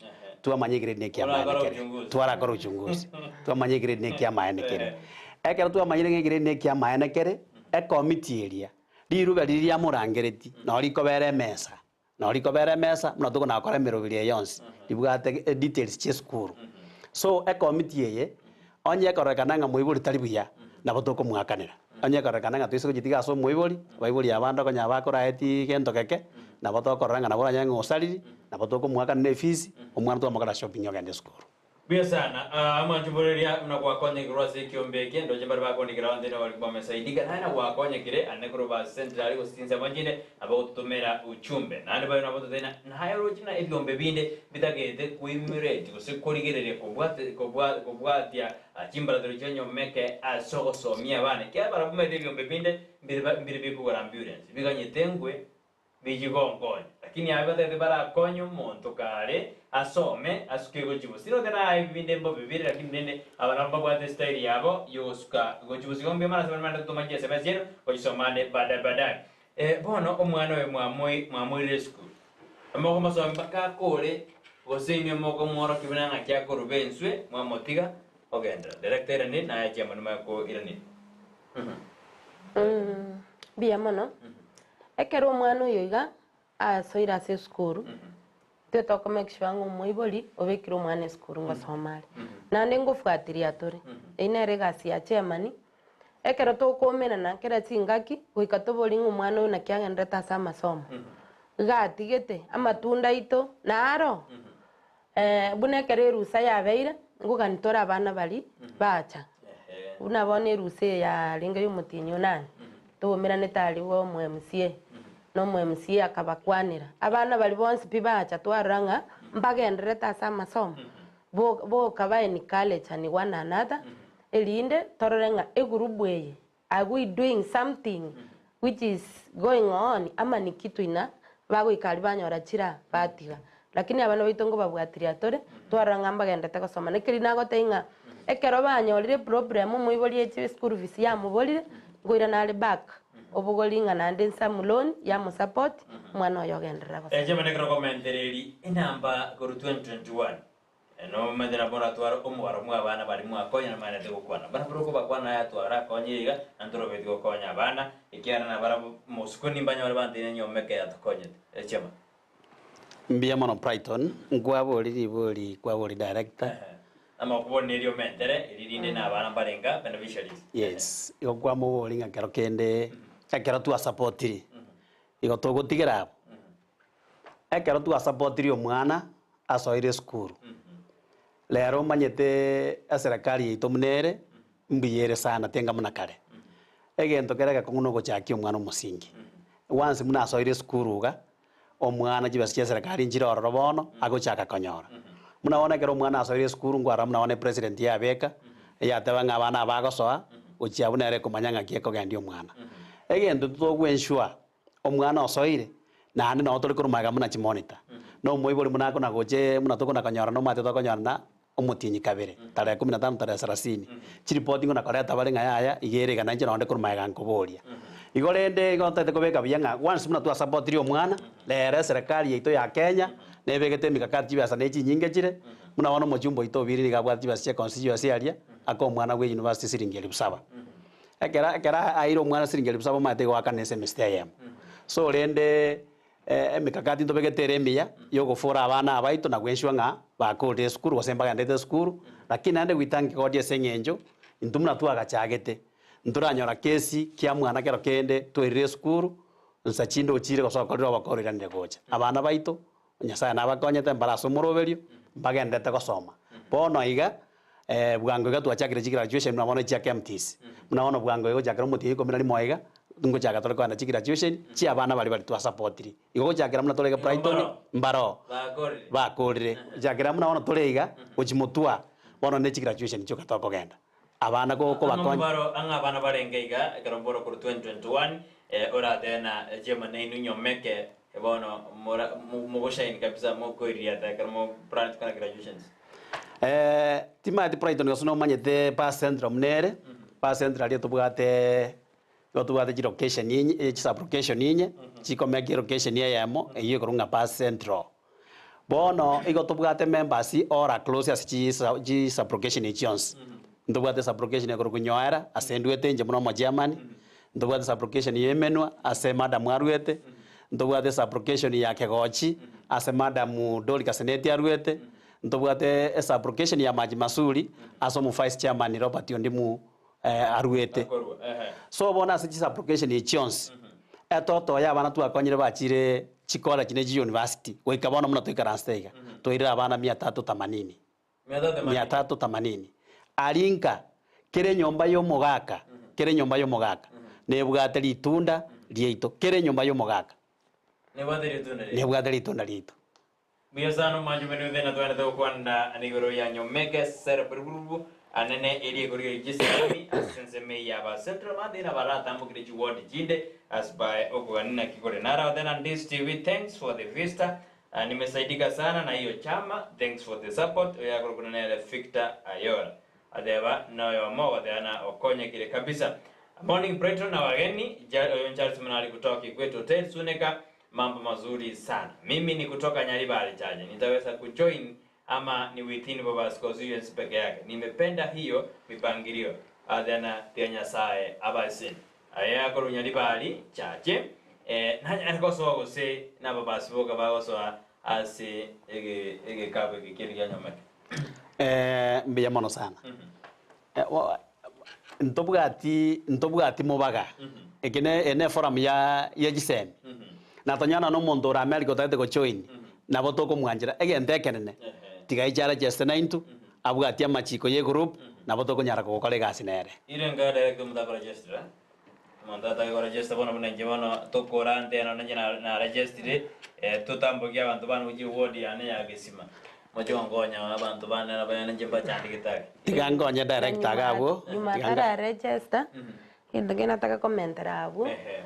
Speaker 1: twamanya egrade neki amaene
Speaker 3: Twarakora
Speaker 1: kere,
Speaker 3: uchunguzi.
Speaker 1: twarakora uchunguzi, twamanya egrade neki amaene kere. Ekero twamanyire ng'a egrade neki amaene kere, ecommittee eria, Riruba riria riamorangeretie, nao rikobera emesa, nao rikobera emesa, buna tokona gokora emeroberi eye yonsi, ribwate details chia esukuru. So ekomiti eye, onye ekororekana ng'a moibori tari buya, nabo tokomoakanera. Onye ekororekana ng'a toise gochitiga ase omoibori, abaibori abande okonyora bakoraeti gento geke, nabo tokorora ng'a nabo oranyore ng'a osariri, nabo tokomoakanera efees, omwana twamokora shopping ogende esukuru.
Speaker 3: Buya sana, amanchuboreria buna gwakonyekirwe ase ekiombe eke, ndoche mbare bakondikera abanto inde bari bamesaidika, naye na gwakonyekire ande korwa ba central gose chinsemo chinde nabo ogototomera uchumbe. Naende baye nabo totebe naye oroche buna ebiombe binde bitagete koemulate gose korigereria kobwate kobwa kobwatia chimbaratero chia nyomeke ase ogosomia abana ekiagera barabwo bamaete ebiombe binde mbire mbire bikogora ambulance biganyete engwe Bichigonkonya. Lakini aye batagete barakonye omonto kare asome asuke gochia bosio. Note naye ebibinde mbobe bire lakini rende aba nabo mbabwate estyle yabo yogosuka gochia bosio. Igo mbuya mono ase baria barenda gotoma chi sms chiaino gochisoma ande baadaye baadaye. Eh, bono omwana oyo mwamoi mwamoirire esukuru. Mokomosomia mpaka akore, gose inwe mokomworokia buna ng'aki akoruba enswe, mwamotiga ogenderera. Director irani naye chairman omanye koirania.
Speaker 4: Mbuya mono. Ekero omwana oyo iga asoire ase esukuru, intwe toko make sure ng'a omoibori obekire omwana esukuru ngosoma are. Naende ngofuatiria tore, eyio nere egasi ya chairman, ekero tokoumerana kera chingaki, goika tobori ng'a omwana oyo naki agenderete ase amasomo, iga atigete amatunda aito naro, buna ekero erusa yabeire, ngogani tore abana baria bacha. Buna bono erusa eye yarenge ya omotienyi onane, toumeranete aria bwa omo MCA, na omo MCA akabakwanera, abana baria bonsi pi bacha twarora ng'a mbagendererete ase amasomo, bo boka ba encourage one another, erinde torore ng'a egurubu eye Are we doing something which is going on ama ni kitu ina bagoika aria banyora chira batiga. Lakini abana baito nkobabwatiria tore, twarora ng'a mbagendete gosoma. Naki riria nagotebia ng'a ekero banyorire eproblem omoibori eche eschool fees yamoborire, nkoirana are back obogori ng'a naende some loan yamosupport, omwana oye ogenderera gosoma.
Speaker 3: Eche buna ekero okomentereri enamba korwa 2021 Nomanyete nabo oratware omobaro bw'abana baria mwakonya namanyete gokwana. Barabwo okobakwana aye atware akonyire iga, na ntorobeti gokonya abana, ekiagera nabarabwo mosiko nimbanyore banteine nyomba eke yatokonyete. Echema.
Speaker 1: Mbuya mono Brighton, nkwabori ribori kwabori director.
Speaker 3: Ehe. Amakuboni nerio omentere, eri rinde na abana mbarenga beneficiaries.
Speaker 1: Yes, igo kwamobori ng'a kero kende ekero twasapotiri, igo togotigera abwo. Ekero twasapotirie omwana asoire esukuru, rero omanyete eserekari yaito buna ere, mbuya ere sana tenga buna kare. Egento kere egekong'u na ogochakia omwana omosingi. Once buna asoire esukuru iga, omwana chibesa chia eserekari nchire ororo bono, agochaka konyora. Buna bono ekero omwana asoire esukuru nkwarora buna bono epresident yabeka, eyateba ng'a abana aba bagosoa, gochia abwo nere ekomanya ng'aki ekogendia omwana. Egento intwe togo ensure, Omwana osoire, naende noo tore korwa magega buna chimonita. Na omoibori buna akona gocha buna tokona konyora na omwate tokonyorana omotienyi kabere, tarehe kumi na tano tarehe sarasini. Chiripoti ng'o nakoreta bare ng'a yaya iga ere iga nainche nonde korwa magega nkoboria. Igo rende igo ntagete kobeka buya ng'a once buna twasapotirie omwana, rero eserekari yaito ya Kenya, nebegete emikakati chibesa ne chinyinge chire, buna bono omochumba oito Obiri nigo abwate chibesa chia constituency aria, ake omwana bwe university siringi elifu saba. Ekero ekero aeire omwana siringi elifu saba omanyete igo akane esemester eyemo. So rende emikakati ntobegete ere emiya ya ogofora abana abaito na goensure ng'a bakorire esukuru gose mbagendete esukuru, lakini naende we thank God ase eng'encho intwe buna twagachagete, ntoranyora kesi kia mwana kero kende twairire esukuru, nsa chinde ochire gose okorire obokoro oiranire gocha. Abana baito, Nyasaye nabakonyete mbare ase omoroberio, mbagenderete gosoma. Bono iga, bwango iga twachakire chigraduation buna bono chia KMTC. Buna bono bwango iga gochakera omotienyi ikomi na rimo iga, ngochaka tore kogenda chigraduation, chia abana baria baria twasapotiri. Igo gochakera buna tore iga Brighton, mbaroo, bakorire. Gochakera buna bono tore iga, gochia motwa, bono ne chigraduation chioka tokogenda. Abana
Speaker 3: Ang'o mbaro ang'o abana barenge iga ekero mboro korwa 2021 oratebe na chiema nainwe nyomeke bono mora mogoshaini kabisa mokoiririata ekero mo plan chikona graduations.
Speaker 1: Timanyeti Brighton gose nomanyete Bus Central buna ere, Bus Central aria tobwate nigo tobwate chilocation inye chisublocation inye, chikomeki elocation eyemo eywo ekorokwa ng'a Bus Central. Bono igo tobwate members all across ase chisa chisublocation echi chionsi. Ntobwate sublocation ekorokwa Nyoera ase ndwete inche buna omochairman, ntobwate sublocation ya Emenwa ase madam arwete, ntobwate sublocation ya Kegochi ase madam Dorcas Neti arwete, ntobwate esublocation ya Maji Masuri ase omo vice chairman Robert Ondimu arwete. So bono ase chisublocation echi chionsi, etoto ya abana twakonyire bachire chicollege ne chiuniversity, goika bono buna toikaransete iga, twairire abana mia tatu themanini, mia tatu themanini. Aria inka, kera enyomba ya omogaka, kera enyomba ya omogaka, nebwate ritunda riaito, kera enyomba ya omogaka, nebwate ritunda riaito.
Speaker 3: Mbuya sana omwancho bene othena twenete gokwana nigoro ya Nyomeke Cerebral anene eria ekorigereria chisemi ase ensemo eye ya ba Central Mande na baratambokire chiward chinde as by okogania naki kore nara Othena Ndis TV thanks for the vista nimesaidika sana na hiyo chama thanks for the support oyo akorokuna nere Victor Ayora ateba noyomo ogoteana okonyekire kabisa Morning Brighton na wageni oyo Charles Munari kutoka Kikwete Hotel Suneka. Mambo mazuri sana. Mimi ni kutoka Nyaribari Chache. Nitaweza kujoin ama ni within Bobasi constituency peke yake. Nimependa hiyo mipangilio. Athana tia Nyasaye abaseni. Aya korwa Nyaribari Chache. Eh, nanyare gosoa gose na Bobasi boka bagosoa ase ege egekabu eke keri kia Nyomeke.
Speaker 1: Eh, mbuya mono sana. Eh, wa- ntobwati ntobwati mobaga eke ne ene forum ya ya chisemi natonyana na omonto ore America otagete gojoin nabo tokomwanchera egento ekenene tiga echara chiase naintwe abwati amachiko ya egroup nabo tokonyara kogokora egasi nere.
Speaker 3: Ire nka direct omonto akoregistera, omonto atake koregista bono buna inche bono tokora nte nonya inche na naregistire totambokie abanto bane gochia eward yane ya Gesima, moche gonkonya abanto bane nabo naende inche mbachandegete ake.
Speaker 1: Tiga nkonye director iga abwo,
Speaker 4: Nyuma
Speaker 1: tiga nka.
Speaker 4: atararegista, egento kende nataka komentera abwo,
Speaker 3: Ehe.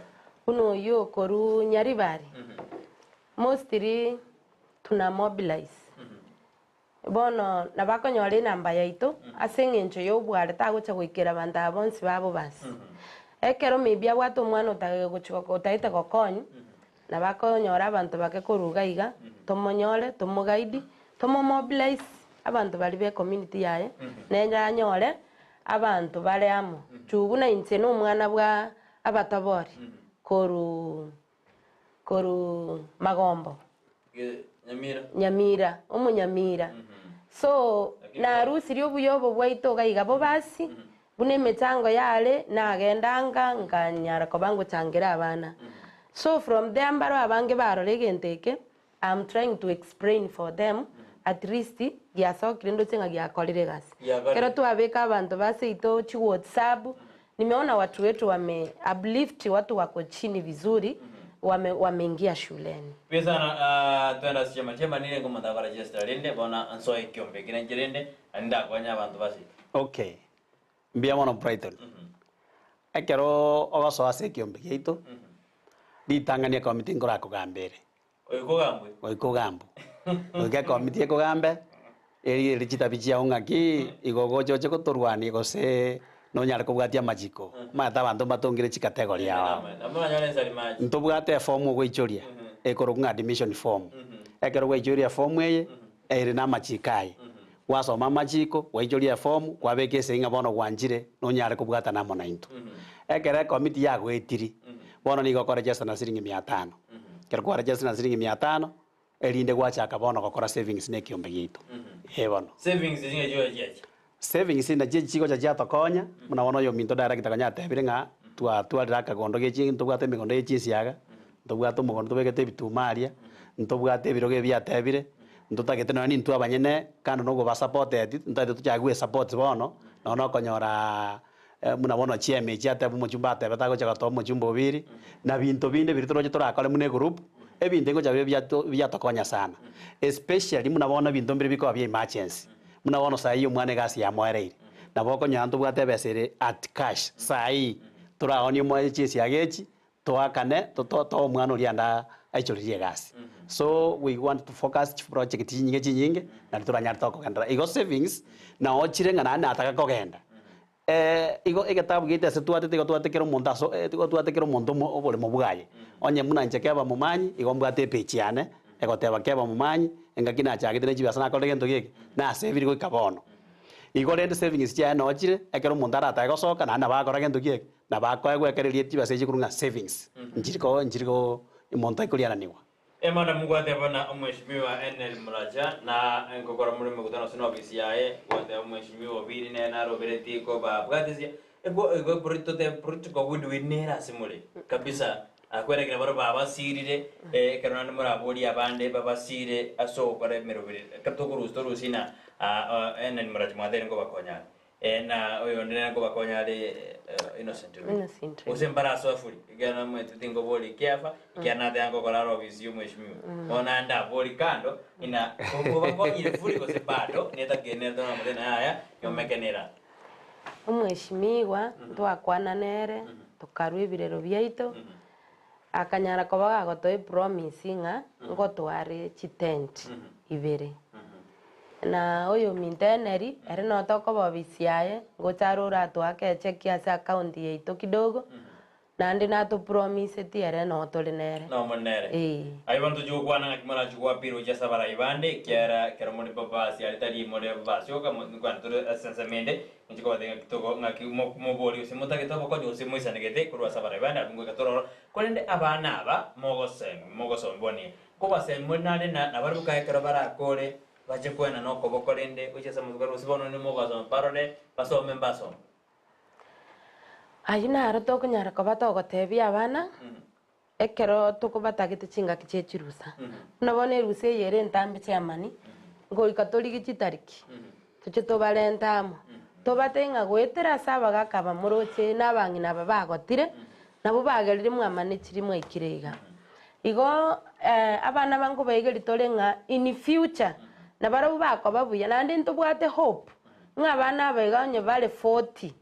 Speaker 4: buna oyio okorwa Nyaribari, mostly tuna mobilize. Bono nabakonyora enamba yaito ase eng'encho y'obware tagocha goikera abanto aba bonsi babo basi. Ekero maybe abwate omwana otagochi otagete gokonywa, nabo akonyora abanto bake korwa iga iga, tomonyore, tomoguide, tomomobilize abanto baria be ecommunity yaye, nere anyore abanto bare amo. Juu buna inche na omwana bwa abatabori korwa korwa Magombo.
Speaker 3: Nyamira.
Speaker 4: Nyamira, omonyamira. So, narusirie obuya obo bwaito iga iga bobasi, buna emechango yare, nagenda anga, nkanyara koba ngochangera abana. So from there mbaro abange barora egento eke, I'm trying to explain for them, at least giasokire ndoche ng'a giakorire egasi.
Speaker 3: Giakorire.
Speaker 4: Ekero twabeka abanto ba seito chi whatsapp, Nimeona watu wetu wame uplift watu wako chini vizuri wame wameingia shuleni.
Speaker 3: Mbuya sana ah, twende ase chiama chiama nire nkomonto akora register rende bono nsoe ekiombe eke nenche rende naende ndakonye abanto base.
Speaker 1: Okay, mbuya mono Brighton. Ekero ogosoa ase ekiombe giaito, ritang'ani ekomiti nkorakogamba ere.
Speaker 3: Goika ogambwe.
Speaker 1: Goika ogambwe. Goika ekomiti ekogambe, erio ere chitabi chiao ng'aki, igo ogocha oche gotorwania gose nonyare kobwatia amachiko. Omanyete abanto mbatongire chicategory ao ao.
Speaker 3: Nabo oranyore ensari mache.
Speaker 1: Ntobwate eform ogoichoria, ekorokwa ng'a admission form. Ekero gwaichoria eform eye, ere na amachiko aye. Gwasoma amachiko, gwaichoria eform, kwabeka esegi ng'a bono gwanchire, nonyare kobwatana amo naintwe. Ekero ekomiti yagoetiri, bono nigo okoregister na siringi mia tano. Ekero kwaregister na siringi mia tano, erinde gwachaka bono gokora savings na ekiombe giaito. Ee bono.
Speaker 3: Savings echi ng'ai chigocha chiacha?
Speaker 1: Savings nachio chigocha chiatokonya, buna bono oyominto director konya atebire ng'a twatwarire akagondo ge chi ntobwate emegondo ye chinsiaga, ntobwate omogondo tobegete ebituma aria, ntobwate ebirogo ebi atebire, Ntotagete nonya nintwe abanyene, kando na okobasapoteti, ntotagete tochake gwesupport bono, nonya na okonyora buna bono chiema echi ateba omochumba atebete agocha gotoa omochumba obiri, na binto binde biria toroche torakore buna egroup, ebinto ebi ngocha bibe biato biatokonya sana. Especially buna bono ebinto mbire bikoba bia emergency, buna bono saii omwana egasi yamoereire, nabo okonyora ntobwate ebesa ere at cash saii, toraonie omoe chinsiaga echi, Toakane to toe omwana oria ande aichorerie egasi. So we want to focus chiproject chinyinge chinyinge nari toranyare tokogenderera. Igo savings nao chire ng'a naende nataka kogenda igo egetabu giaito ase twatete igo twate kera omonto aso igo twate kera omonto omo oboremo bwaye. Onye buna inche keba momanyi, igo mbwate epage yane egoteba keba momanyi, engaki nachagete ne chibesa nakorire gento geke, nasevire goika bono. Igo rende savings chiaye noo chire, ekero omonto aratake gosoka naende nabo agokora gento ki eke. Na bakoegwa ekero eria chibesa echi korwa ng'a savings, nchiri ko nchiri ko omonto aikoriananigwa.
Speaker 3: Emana mugwateba na omweshimiwa Enel Muracha na nkokora more emekutano ase n'ofisi yaye, gwateba omweshimiwa Obiri nere naroberetie kobabwatisia eko ego tote political goodwill nere ase more kabisa akwerekera baria babasirire ekero naende moraborie abande babasire ase ogokora emeroberi ekero tokorusia torusie na Enel Muracha mwateire nkobakonya are. Eh, na oyonde nere nkobakonya are eh, Innocent oyo.
Speaker 4: Innocent oyo.
Speaker 3: Gose mbare ase afuri, ekiagera namanyete tinkoboria ekiafa, ekiagera nateba nkokora are ofisi ya omweshimiwa. Bono naende ndabori kando, ng'ina kobakonyire furi gose bado, netakeire nere toramotebia ng'a yaya, nyomekenera.
Speaker 4: Omweshimiwa, ntwakwana nere, tokarwa ebirero biaito, akanyara koba gagotoa epromise ng'a ngotware chitent ibere. Na oyominto Eneri, ere noo tokoba obisi yaye, ngocha are oratoake echeki ase account yaito kidogo, Naende natopromiseti ere noo tore nere.
Speaker 3: Nomo nere.
Speaker 4: Ee.
Speaker 3: Aye bono tochia gokwana ng'aki morache goapira gochia ase abarai bande, ekiagera ekero more babasi aria tari more babasi oka, mo- nkwana tore ase ensemo ende, inche nkobatebia ng'aki togo ng'aki mo- moborie gose motagete obokonyi gose moisanegete korwa ase abarai bande abwo ngoika tore ororo. Korende abana aba mogosemi mogosomia bono iga, nkobasemi more naende na nabarabwo kae ekero barakore, bache koenana okoboko rende gochia ase amatuko aria gose bono nimogosoma barore basome mbasome.
Speaker 4: Ayio naro tokonyara koba togotebia abana, ekero tokobatagete chingaki chie chirusa. Buna bono erusa eye ere entambe chiamani, ngoika torigie chitariki, toche tobarente amo, tobatebie ng'a goetera ase abagaka aba moroche na abang'ina aba bagotire, nabwo bagerire mwamane chiri mwaikire iga. Igo abana aba nkobaigeria tore ng'a in future, nabarabwo bakoba buya, naende ntobwate hope. Ng'a abana aba iga onye bare 40,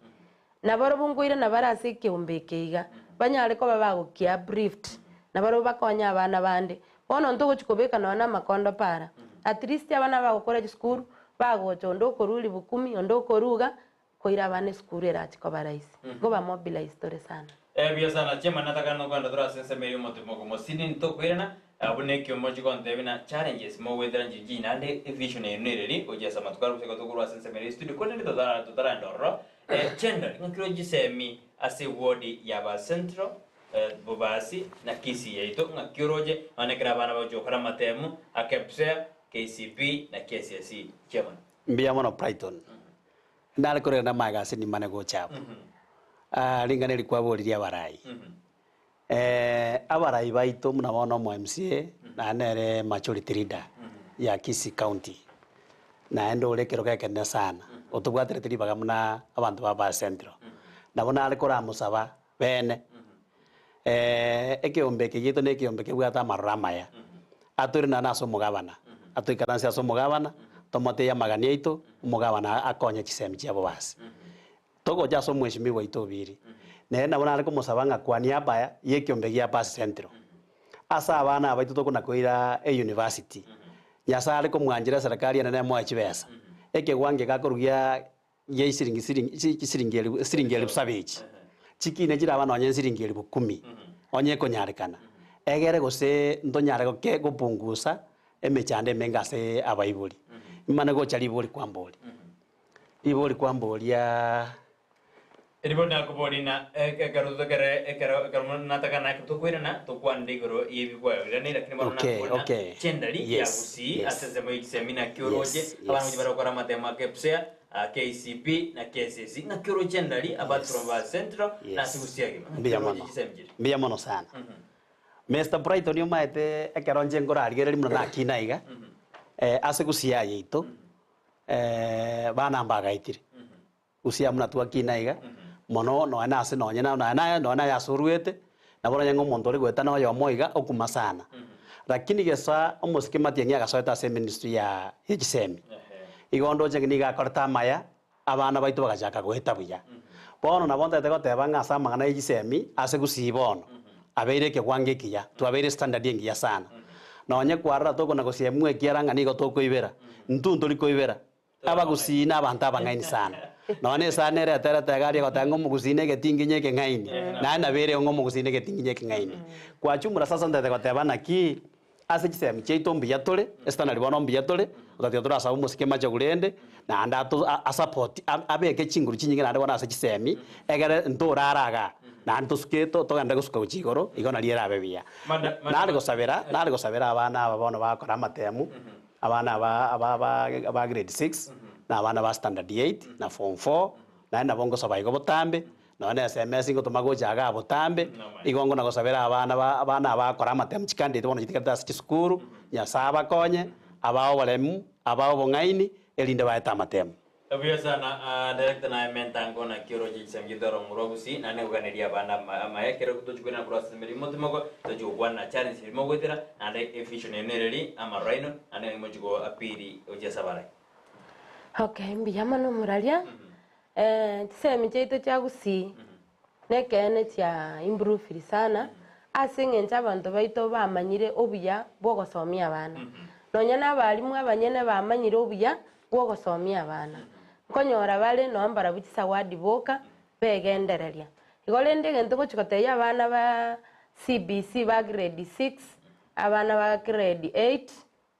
Speaker 4: nabarobwo nkoirana bare ase ekeombe eke iga, banyare koba bagokia briefed, nabarobwo bakonye abana bande. Bono ntogochi kobeka nonya na amakondo para, at least abana bagokora chisukuru, bagocha onde okorwa ribukumi, onde okorwa iga, koira abana esukuru erachi koba rahisi. Igo ba mobilize tore sana.
Speaker 3: Ebuya sana chiamani natakana nokogenda tore ase ensemo eria omotimo okomosini ntokoirana Abwo nekio mochie gontebia na challenges mogoetera nchichi naende evision eye nereri gochia ase amatuko aria gose tokorwa ase ensemo ere studio korende totara totaraenda ororo eh, gender ng'aki roche chisemi ase eward ya ba central eh, Bobasi na Kisii yaito ng'aki oroche nonye ekero abana bagochia gokora amatemu a KPSEA, KCPE na KCSE chairman.
Speaker 1: Mbuya mono Brighton. Nare korenda amaega ase nimane gocha abwo. Ah, ring'ana eri kwaboririe abarai. Abarai baito buna bono omo MCA naende nere majority leader ya Kisii county, naende ore ekerogo ekenene sana, otobwaterete ribaga buna abanto ba Baa Central. Nabo nare koramosaba bene, ekeombe eke giaito na ekeombe kebwate amaroro amaya, atoire naende ase omogabana, atoikaranse ase omogabana, tomotebie amagani aito, omogabana akonye chisemi chiabo basi. Togocha ase omweshimiwa oito Obiri, nere nabo nare komosaba ng'a kwa niaba y'ekiombe gia Basi Central, ase abana abaito tokona koira eyunivasiti, Nyasae are komwanchera eserekari enene emoe chibesa, ekegwango egakorwa gia gia isiringi siringi chi chisiringi elifu siringi elifu saba echi, chikine chiraba nonye siringi elifu kumi, onye ekonyarekana, egere gose ntonyare goke gopungusa emechando emenge ase abaibori. Imane gocha ribori kwambori. Ribori kwamboria.
Speaker 3: Ribori nakoboria na ekero tokere ekero ekero mono nataka na tokoirana tokwanere igoro y'ebigwayo biria lakini bono
Speaker 1: Okay,
Speaker 3: nakoboria na
Speaker 1: okay.
Speaker 3: chendari ya
Speaker 1: Yes,
Speaker 3: Gusii
Speaker 1: yes.
Speaker 3: ase ensemo ye chisemi naki oroche
Speaker 1: Yes,
Speaker 3: abana
Speaker 1: yes.
Speaker 3: gochia bare gokora amatemo a KPSEA, a KCPE na KCSE naki oroche chendari apart from
Speaker 1: Yes.
Speaker 3: ba Central na ase
Speaker 1: Yes.
Speaker 3: Gusii agima naki
Speaker 1: Mbuya
Speaker 3: oroche
Speaker 1: mono.
Speaker 3: chisemi chiria?
Speaker 1: Mbuya mono sana. Mister Brighton omaete ekero inche nkorarigereria buna nakina iga, ase Gusii aye yaito, Bana mbagaitire, gose buna twakina iga, mono nonya na ase nonye na nonya naye nonya naye ase oruete, nabo oranye ng'a omonto ore goeta na oyomo iga okuma sana. Lakini gesa omosike Matiang'i agasoete ase eministry ya ya chisemi, igo ndoche ng'a nigo akorete amaya, abana baito bagachaka goeta buya. Bono nabo ntagete goteba ng'a ase amang'ana ya chisemi, ase gusii bono, abeire ekegwango ekiya, twabeire standard engiya sana. Nonye kwarora tokona gosiemwa ekiara ng'a nigo tokoibera, intwe ntori koibera. Abagusii na abanto abang'aini sana. Nonya esani ere eterete iga aria egoteba ng'a omogusii na egetinginyi ekeng'aini, naye nabo ere ng'a omogusii na egetinginyi ekeng'aini. Kwachumura sasa ntagete goteba naki, ase chisemi chiaito mbuya tore, estandard bono mbuya tore, otatiga torasabe omosike machogu rende, naende ato asupport abeke chinguru chinyinge naende bono ase chisemi, egere ntorara igaa, naende tosuke togende gosuka gochia igoro, igo nario erabe buya. Nare gosabera, nare gosabera abana aba bono bagokora amatemu, abana aba aba ba ba grade six, na abana ba standard eight, na form four, naende nabo ngosaba igo botambe, Nonya ne SMS ngotoma gocha igaa botambe, igo ngona gosabera abana ba abana abakora amatemu chikandidate bono chitigarete ase chisukuru, Nyasae abakonye, abae oboremu, abae obong'aini, erinde baete amatemu.
Speaker 3: Buya sana ah, director naye mentango naki oroche chisemi chiaito aro omorwa gusii naende nkoganeria abana ama amaya ekero tochi koirana korwa ase emeremo timoko tochi gokwana na challenge eria mogoetera naende evision eye nereri amaroro aino naende ng'aki mochi go appeal gochia ase abarai.
Speaker 4: Okay, mbuya mono omoraria. Chisemi chiaito chia gusii nekeene chia improved sana ase eng'encho abanto baito bamanyire obuya bwa ogosomia abana. Nonya na abalimu abanyene bamanyire obuya bwa ogosomia abana. Nkonyora bare nonya mbarabwo chisawadi boka begendereria. Igo rende egento ngochi gotebia abana ba CBC ba grade 6, abana ba grade 8,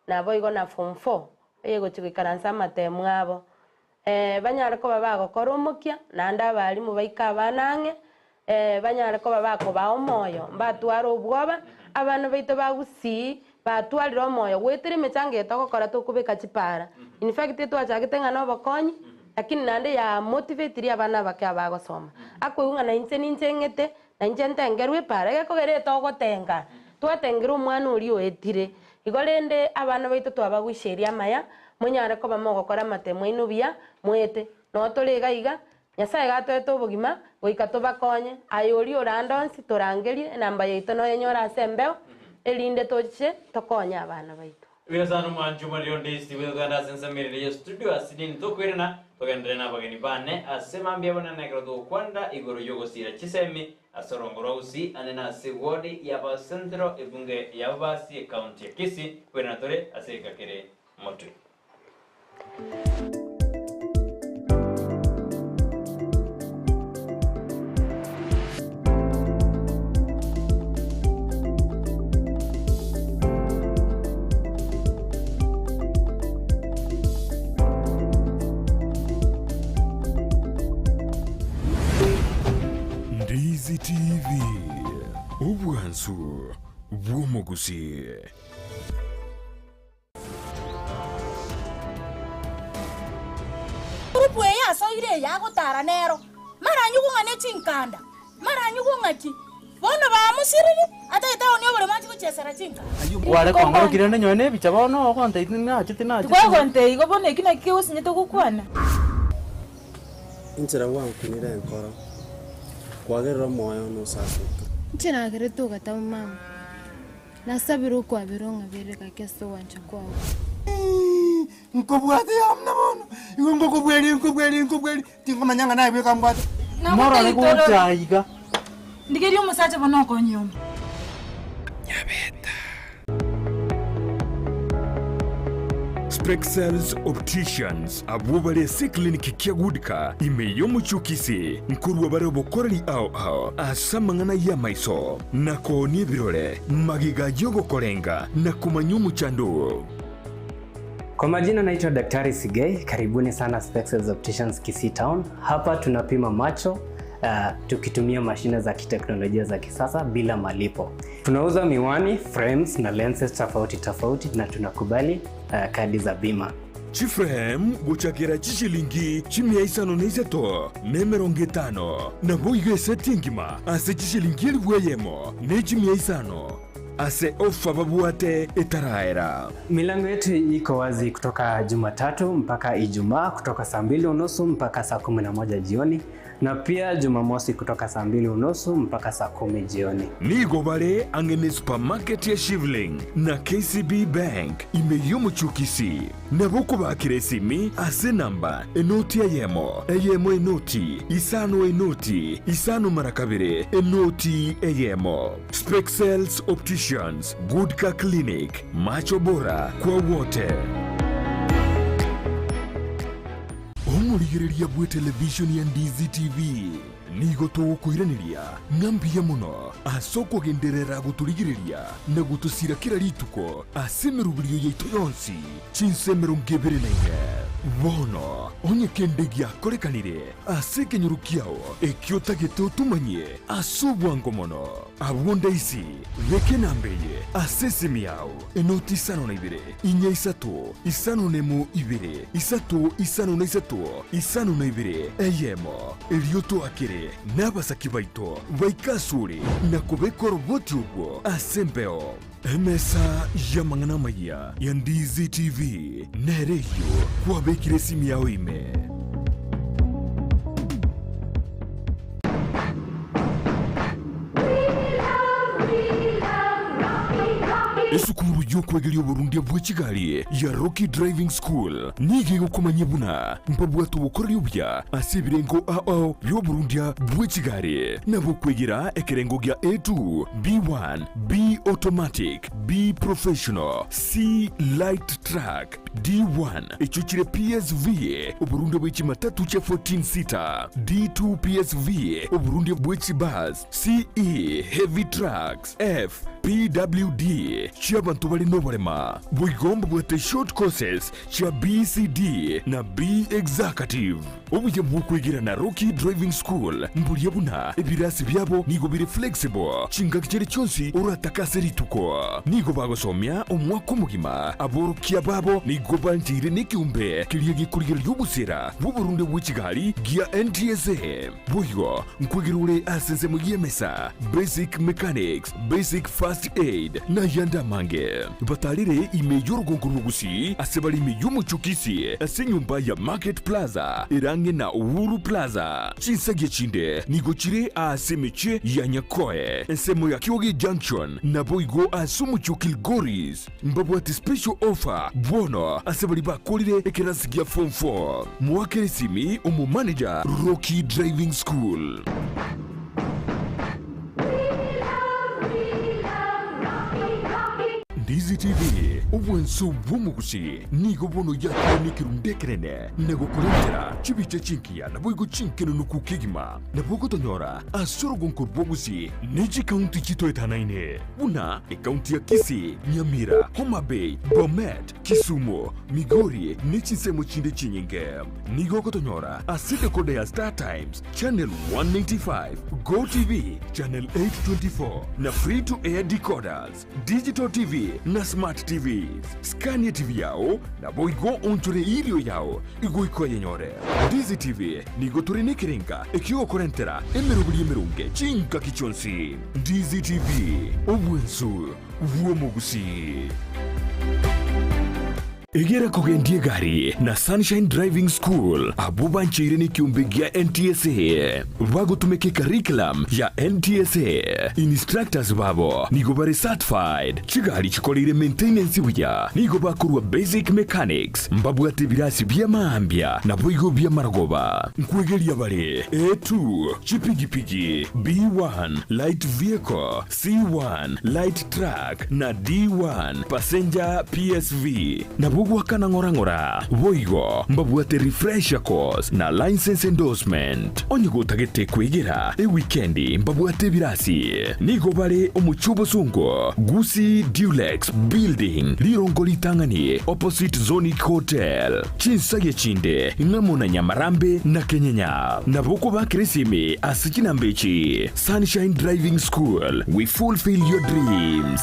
Speaker 4: naboigo na form 4, eyegochi goikaransa amatemu abo, banyare koba bagokora omokia, naende abalimu baike abana ang'e, banyare koba bakobaa omoyo, mbatware obwoba, abana baito bagusii, batwarire omoyo, goetera emechango eye togokora tokobeka chipara. In fact etwachagete ng'a na obokonyi, lakini naende ya motivetirie abana abake abagosoma. Akoigwa ng'a nainche ninche ng'ete, nainche ntengerwe epara, egekogera etogotenga, twatengera omwana oria oetire. Igo rende abana baito twabaguiseria amaya, monyare koba mogokora amatemo aino buya, moete. Noo tore iga iga, Nyasae iga atoete obogima, goika tobakonye. Aye oria ore ande onsi, torangerie, enamba yaito noyenyore ase embeo, erinde toche tokonye abana baito.
Speaker 3: Buya sana omwanchi omoriri onde isi buya togende ase ensemo erinde ye studio ase nini tokoirana togenderere na abageni bane ase mambia bonene ekero togokwanera igoro yogosira chisemi ase orongo rwa Gusii ande na ase ward ya Basentro ebunge ya Bobasi ecounty ya Kisii koirana tore ase egeka kere motwe.
Speaker 2: Ndizi TV, obwansu bw'omogusii.
Speaker 5: Group eye asoire eye agotara nero, mara anyigwe ng'a ne chinkanda, mara anyigwe ng'aki, bono bamosiriri, atagete aonie oboremo achie gochiesera chinkanda.
Speaker 6: Kware kong'orokia rende nyowe nebicha bono ogontebia tinacheti nacheti.
Speaker 7: Tikwagontebia igo bono eki naki kegosinyete gokwana?
Speaker 8: Inchera gwankunire enkoro, kwagerire omoyo one osasoke.
Speaker 9: Inche nagerete ogatama mama. Nasabire okwabera ong'aberere gaki ase ogwancha kwao.
Speaker 10: Nkobwate yamuna bono, igo ngokobweria nkobweria nkobweria, tinkomanya ng'a naye bweka mbwate.
Speaker 6: Morore gocha aiga.
Speaker 7: Ndigerie omosacha bono okonyuoma.
Speaker 2: Spexels Opticians abwo bare ase eclinic kia Goodcar ime y'omochie o Kisii nkorwa bare obokoreri ao ao ase amang'ana y'amaiso na koonia ebirore magega y'ogokorenga na komanya omochando oo.
Speaker 11: Kwa majina naitwa Daktari Sigei, karibuni sana Spexels Opticians Kisii Town. Hapa tunapima macho tukitumia mashine za kiteknolojia za kisasa bila malipo. Tunauza miwani, frames na lenses tofauti tofauti na tunakubali kadi za bima.
Speaker 2: Chiframe gochakera chishilingi chimia isano na isato na emerongo etano, naboigo eseti engima ase chishilingi elifu eyemo ne chimia isano ase ofa babwate etaraera.
Speaker 11: Milango yetu iko wazi kutoka Jumatatu mpaka Ijumaa kutoka saa mbili unusu mpaka saa 11 jioni na pia Jumamosi kutoka saa mbili unusu mpaka saa 10 jioni.
Speaker 2: Nigo bare ang'e ne supermarket ya Shivling na KCB Bank ime y'omochie o Kisii. Nabo okobakera esimi ase enamba enoti eyemo, eyemo enoti, isano enoti, isano mara kabere, enoti eyemo. Spexels Opticians, Good Car Clinic, macho bora kwa wote. Omorigereria bw'etelevishoni ya Ndizi TV nigo togokoiraneria ng'a mbuya mono ase okogenderera gotorigereria na gotosira kera rituko ase emeroberio yaito yonsi chinsa 24. Bono onye kende giakorekanire ase ekenyoro kiao ekio otagete otomanyie ase obwango mono, abwo ndaisi beka enamba eye ase esimi yao, enoti isano na ibere, inya isato, isano nemo ibere, isato isano na isato, isano na ibere, eyemo, erio toakere nabasaki baito baike asore na kobeka oroboti obwo ase embeo. Emesa y'amang'ana amayia ya Ndizi TV nere eyio kwabekire esimi yao ime. Esukuru y'okwegeria oborundia bwe chigari ya Rocky Driving School nigo egokomanyia buna mbabwate obokoreri obuya ase ebirengo ao bi'oborundia bwe chigari na bokwegera ekerengo gia A2, B1, B Automatic, B Professional, C Light Truck, D1 echio chire PSV, oborundia bwe chimatatu chia 14 seater, D2 PSV, oborundia bwe chibus, CE Heavy Trucks, F PWD chi'abanto bare noborema. Boigo mbabwate short courses chia BCD na B Executive. Obuya bw'okwegera na Rocky Driving School mboria buna ebirasi biabo nigo bire flexible chingaki chiria chionsi oratake ase rituko. Nigo bagosomia omwaka omogima. Aborokia babo nigo bancheire nekeombe keria gekorigereria obosera bw'oborunde bwe chigari gia NTSA. Boigo nkwegera ore ase ensemo y'emesa, basic mechanics, basic first aid, na ayande amange. Batarire ime y'orogongo rw'Ogusii ase bare ime y'omochie o Kisii ase enyomba ya Market Plaza ere ang'e na Uhuru Plaza. Chinsagia chinde nigo chire aase emechie ya Nyakoe, ensemo ya Kioge Junction, naboigo ase omochie o Kilgoris. Mbabwate special offer bono ase baria bakorire ekerasi gia form 4. Moakere esimi omo manager Rocky Driving School. Ndizi TV, obwanso bw'omogusi, nigo bono yakire nekerundu ekenene na gokorentera chibicha chingiya naboigo chinkenenuku kegima. Nabo ogotonyora ase orogonko rw'ogusi ne chikaunti chitoetanaine buna ekaunti ya Kisii, Nyamira, Homa Bay, Bomet, Kisumu, Migori ne chinsemo chinde chinyinge. Nigo ogotonyora ase decoder ya Star Times, Channel 195, Go TV, Channel 824 na Free to Air decoders, Digital TV na Smart TVs. Scan TV yao naboigo onchore erio yao igoika oyenyore. Ndizi TV nigo tore nekerenga ekiogokorentera emeroberi emeronge chingaki chionsi. Ndizi TV, obwansu bw'omogusii. Egera kogendia egari na Sunshine Driving School abwo bancheire nekiombe gia NTSA bagotumeka ecurriculum ya NTSA. Instructors babo nigo bare certified, chigari chikoreire maintenance buya, nigo bakorwa basic mechanics, mbabwate ebirasi bi'amaambia naboigo bi'amarogoba. Nkwegeria bare A2, chipigipigi, B1, light vehicle, C1, light truck, na D1, passenger PSV. Nabwo goakana ng'ora ng'ora. Boigo mbabwate refresher course na license endorsement. Onye gotagete kwegera ewikendi mbabwate ebirasi. Nigo bare omochie obosongo, Gusii Dulux Building, rirongo ritang'ani opposite Zonic Hotel. Chinsagia chinde ng'amo na Nyamarambe na Kenyenya. Nabo okobakera esimi ase chinamba echi, Sunshine Driving School, we fulfill your dreams.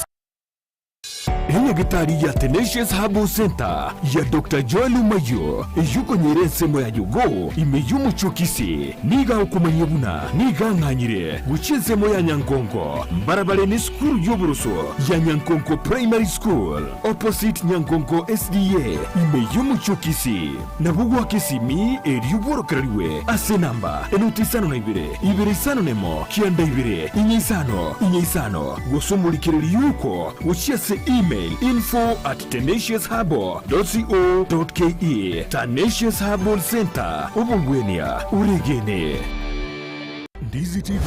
Speaker 2: Enyagitari ya Tenacious Herbal Centre ya Doctor Joel Omayio eyio okonyora ensemo ya Jogoo ime y'omochie o Kisii nigo agokomanyia buna nigo ang'anyire gochia ensemo ya Nyankonko mbarabare nesukuru y'oboroso ya Nyankonko Primary School opposite Nyankonko SDA ime y'omochie o Kisii. Nabo goaka esimi erio bworokererigwe ase enamba enoti isano na ibere, ibere isano nemo, kianda ibere, inye isano, inye isano, gose omorikereri yuko gochia ase email info at tenaciousherbal.co.ke. Tenacious Herbal Centre, obogwenia oregene. Ndizi TV,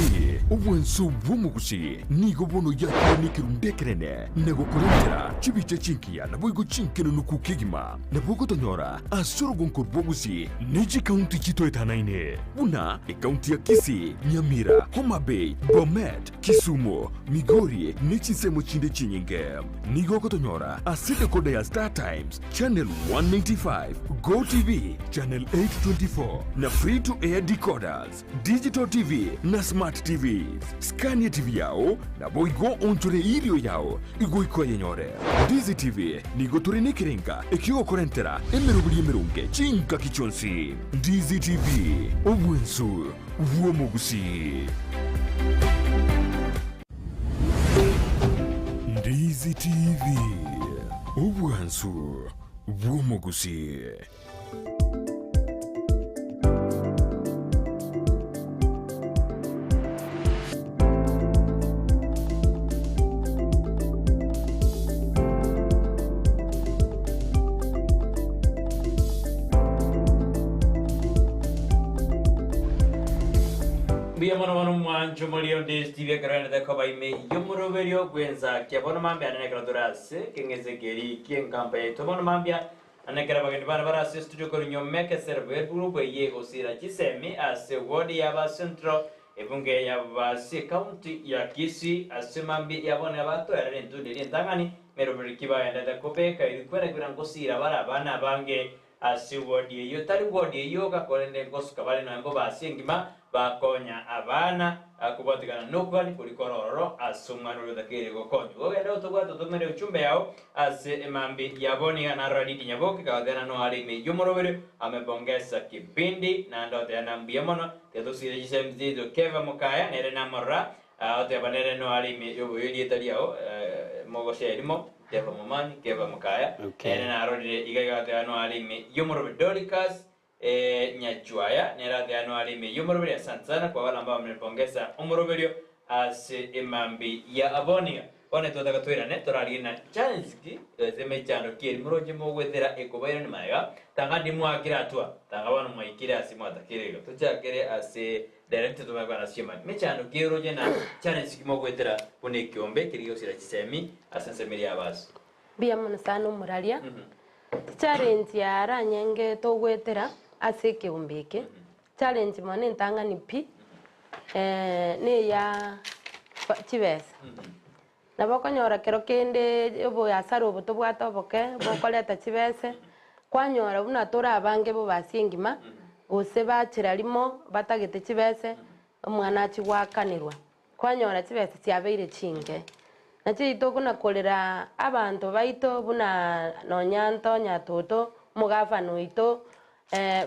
Speaker 2: obwanso bw'omogusi, nigo bono yakire nekerundu ekenene na gokorentera chibicha chingiya naboigo chinkenenuku kegima. Nabo ogotonyora ase orogonko rw'Ogusii ne chikaunti chitoetanaine buna ekaunti ya Kisii, Nyamira, Homa Bay, Bomet, Kisumu, Migori ne chinsemo chinde chinyinge. Nigo ogotonyora ase decoder ya Star Times, Channel 195, Go TV, Channel 824 na Free to Air decoders, Digital TV na Smart TVs. Scan TV yao naboigo onchore erio yao igoika oyenyore. Ndizi TV nigo tore nekerenga ekiogokorentera emeroberi emeronge chingaki chionsi. Ndizi TV, obwansu bw'omogusii. Ndizi TV, obwansu bw'omogusii.
Speaker 3: mono bono omwancho morio onde Steve ekero aendete koba ime y'omoroberio bw'ensakia bono mambia ane nekero tore ase ekeng'ese keria ki'enkampa yaito bono mambia ane ekero abageni bane bare ase estudio korwa nyuma ekesero bw'egroup eyio egosira chisemi ase ward ya ba Central ebunge ya ba ase ecounty ya Kisii ase mambia ya bono abatoerera entundi eria entang'ani meroberi ki baendete kobeka ebikwera buna ngosira bare abana abange Ase wodi eyio, tari wodi eyio yoka, korende ngosuka bare nonya mbobe ase engima, bakonya abana kobwatekana nokogania koria kore ororo ase omwana oria otakeire gokonywa. Gogenda gotobwate otomere uchumbe yao ase emambi yabo. Niga narora Lidi Nyaboke kagotena noa are ime y'omoroberio amepongesa kipindi naende oteba mbuya mono tiga tosiire chisemi chiaito Keva Mokaya nere namorora oteba nere noa are ime y'oboyo erieta riao mogosha erimo Keva Momanyi, Keva Mokaya,
Speaker 1: Okay.
Speaker 3: nere narorire iga iga ateba noa are ime y'omorobe Doricas Nyachuaya nere ateba noa are ime y'omoroberio asante sana kwa wale ambao mmenipongeza omoroberio ase emambi ya abonia. Bono twataka toirane torarigie na challenge ki ase emechando ki eri moroche mogwetera ekobairani magega tanga ndimwakire atua tanga bono mwaikire ase mwatakire iga tochakere ase Director tomanye kwana ase chimani mechando ki oroche na challenge ki mogwetera buna ekiombe keria gegosira chisemi ase ensemo eria y'abasi.
Speaker 4: Mbuya mono sana omoraria. Challenge yaranyenge togwetera ase ekeombe eke, challenge mono entang'ani pi, neya chibesa. Nabo okonyora kero kende oboyasara obo tobwate oboke bokoreta chibese, kwanyora buna tore abange bobe ase engima, gose bachera rimo batagete chibese, omwana achia goakanerwa, kwanyora chibesa chiabeire chinke. Nachi tokona korera abanto baito buna nonya ntonya toto, omogafana oito,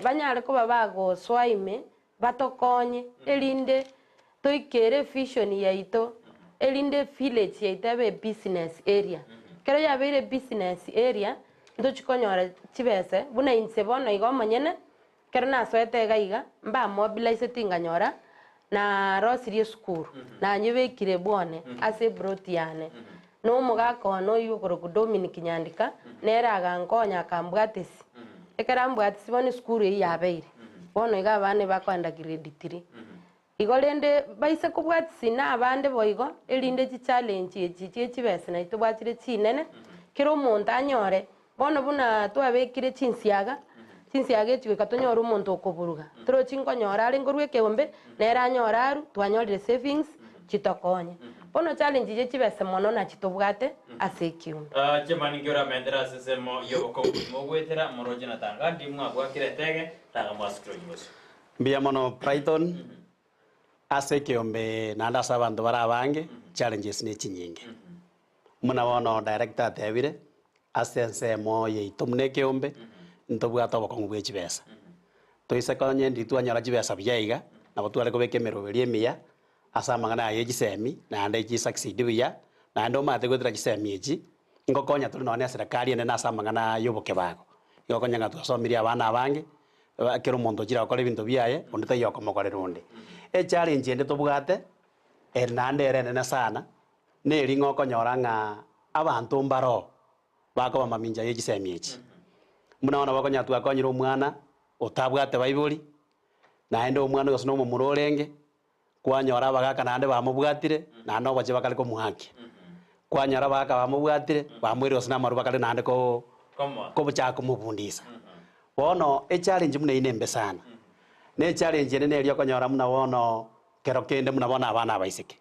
Speaker 4: banyare koba bagosoa ime batokonye, erinde toikere evision yaito, erinde evillage yaito ebe ebusiness area. Ekero yabeire ebusiness area, ntochi konyora chibese, buna inche bono iga omonyene, ekero nasoete iga iga, mbamobiliseti nkanyora, narosirie esukuru, nanyebekire bwone ase eplot yane. Na omogaka one oywo okorokwa Dominic Nyandika, nere agankonya akambwatisia. Ekero ambwatisia bono esukuru eyio yabeire, bono iga abana ebakoenda grade three. Igo rende baise kobwatisia na abande boigo, erinde chichallenge echi chie chibesa nachi tobwatire chinene, kera omonto anyore, bono buna twabekire chinsiaga, chinsiaga echi goika tonyore omonto okoburuga, torochi nkonyora are nkorwa ekeombe, nere anyore arwe, twanyorire savings, chitokonye. Bono challenge chie chibesa mono nachi tobwate ase ekeombe.
Speaker 3: Chimani nki oramentere ase ensemo y'obokongu timogwetera moroche na tanga ndi mwabwakire etege tanga mwasukire ochiboso.
Speaker 1: Mbuya mono Brighton, ase ekeombe naende ase abanto bare abange, challenges ne chinyinge. Buna bono director atebire, ase ensemo yaito buna ekeombe, ntobwate obokong'u bwa echibesa. Toise konya endi twanyora chibesa buya iga, nabo tware kobeka emeroberi emiya, ase amang'ana aya ya chisemi, naende chisucceed buya, naende omanyete goetera chisemi echi, ngokonya tore nonye na eserekari enene ase amang'ana ya obokebago. Igo okonya ng'a twasomirie abana abange, kera omonto ochire gokora ebinto biaye, onde taiyo okomokorera onde. Echallenge ende tobwate, ere naende ere enene sana, neri ng'a okonyora ng'a abanto mbaroo, bakoba mamincha ye chisemi echi. Buna bono bakonyora twakonyire omwana otabwate baibori, naende omwana oyo gose na omomura orenge, kwanyora abagaka naende bamobwatire, naende obochie bakare komoakia. Kwanyora abagaka bamobwatire, bamoirire gose na amarwa bakare naende ko komochaka komobundisa. Bono echallenge buna eyio nembe sana. Na echallenge ende neri okonyora buna bono kero kende buna bono abana abaiseke.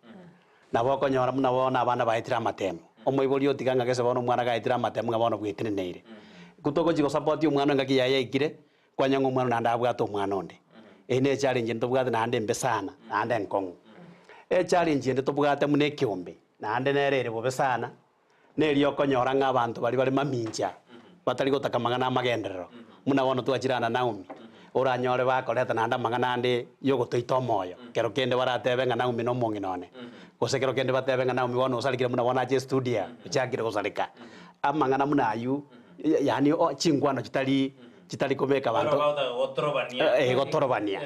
Speaker 1: Nabo okonyora buna bono abana baetire amatemo. Omoibori otiga ng'a gese bono omwana gaetire amatemo ng'a bono bweteneneire. Togochi gosupport omwana engaki yaye yaikire, Kwanya ng'a omwana naende abwate omwana onde. Eye ne echallenge ende tobwate naende embe sana, naende enkong'u. Echallenge ende tobwate buna ekeombe, naende nere ere bobe sana, neri okonyora ng'a abanto baria bare mamincha, batari gotaka amang'ana amagenderero, buna bono twachire aa na Naomi, oranyore bakoreta naende amang'ana ande ya ogotoita omoyo, kero kende baratebe ng'a Naomi na omong'ina one, gose kero kende batebe ng'a Naomi bono osarekire buna bono ache estudio, ochakire gosareka. Amang'ana buna aywo, yaani chinkwano chitari chitari kobeka abanto eh, gotorobania.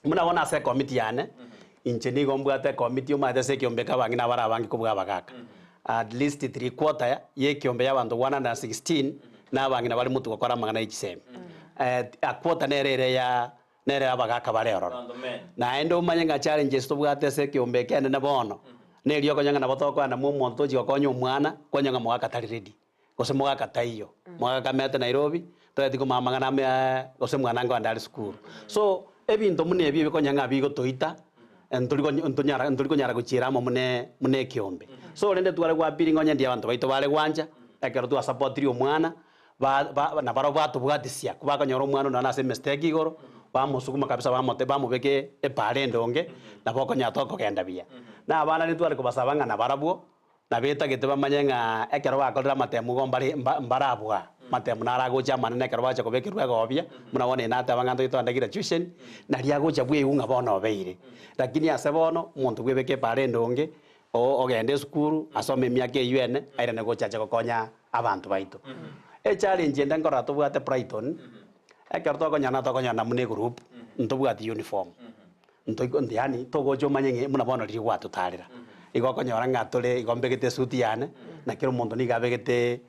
Speaker 1: Buna bono ase ekomiti yane, inche nigo mbwate ekomiti omanyete ase ekeombe eke abang'ina abare abange kobua abagaka. At least three quarter ya ekeombe ya abanto 116 na abang'ina bare motwe gokora amang'ana ya chisemi. A quarter nere ere ya. Nere abagaka bare ororo. Naende omanye ng'a challenges tobwate ase ekeombe eke enene bono, neri okonya ng'a nabo tokoenda mwa omonto ochia gokonya omwana, kwanyora ng'a mogaka tari ready, gose mogaka taiyo, mogaka kamete Nairobi, toeti komanya amang'ana ame gose mwana nkoenda are sukuru. So, ebinto buna ebi ebikonya ng'a bigotoita, ntori konya ntonyara ntori konyara gochiera amo buna buna ekeombe. So rende tware goappealing onye ndiye abanto baito bare gwancha, ekero twasupportirie omwana, ba ba nabarabwo batobwatisia, kobakonyora omwana onde nase emistake igoro, bamosuguma kabisa bamote bamobeka epaara endonge, nabo okonyora tokogenda buya. Na abana rende tware kobasaba ng'a nabarabwo, nabetagete bamanye ng'a ekero bakorire amatemu igo mbare mba mbarabua, amatemu naro agocha amanene ekero bacha kobekerwa egobia, buna bono ere nateba ng'a ntoche togende graduation, naria agocha bweigwa ng'a bono obeire. Lakini ase bono, omonto bwebeka epaara endonge, o ogende esukuru, asome emiaka eywo ene, airane gocha ache gokonya abanto baito. Echallenge ende nkorora tobwate Brighton, ekero tokonyora tokonyora buna egroup, ntobwati uniform, ntoiko yaani togocha omanye ng'a buna bono riria gwatotarera. Igo okonyora ng'a tore igo mbegete esuti yane, na kera omonto nigo abegete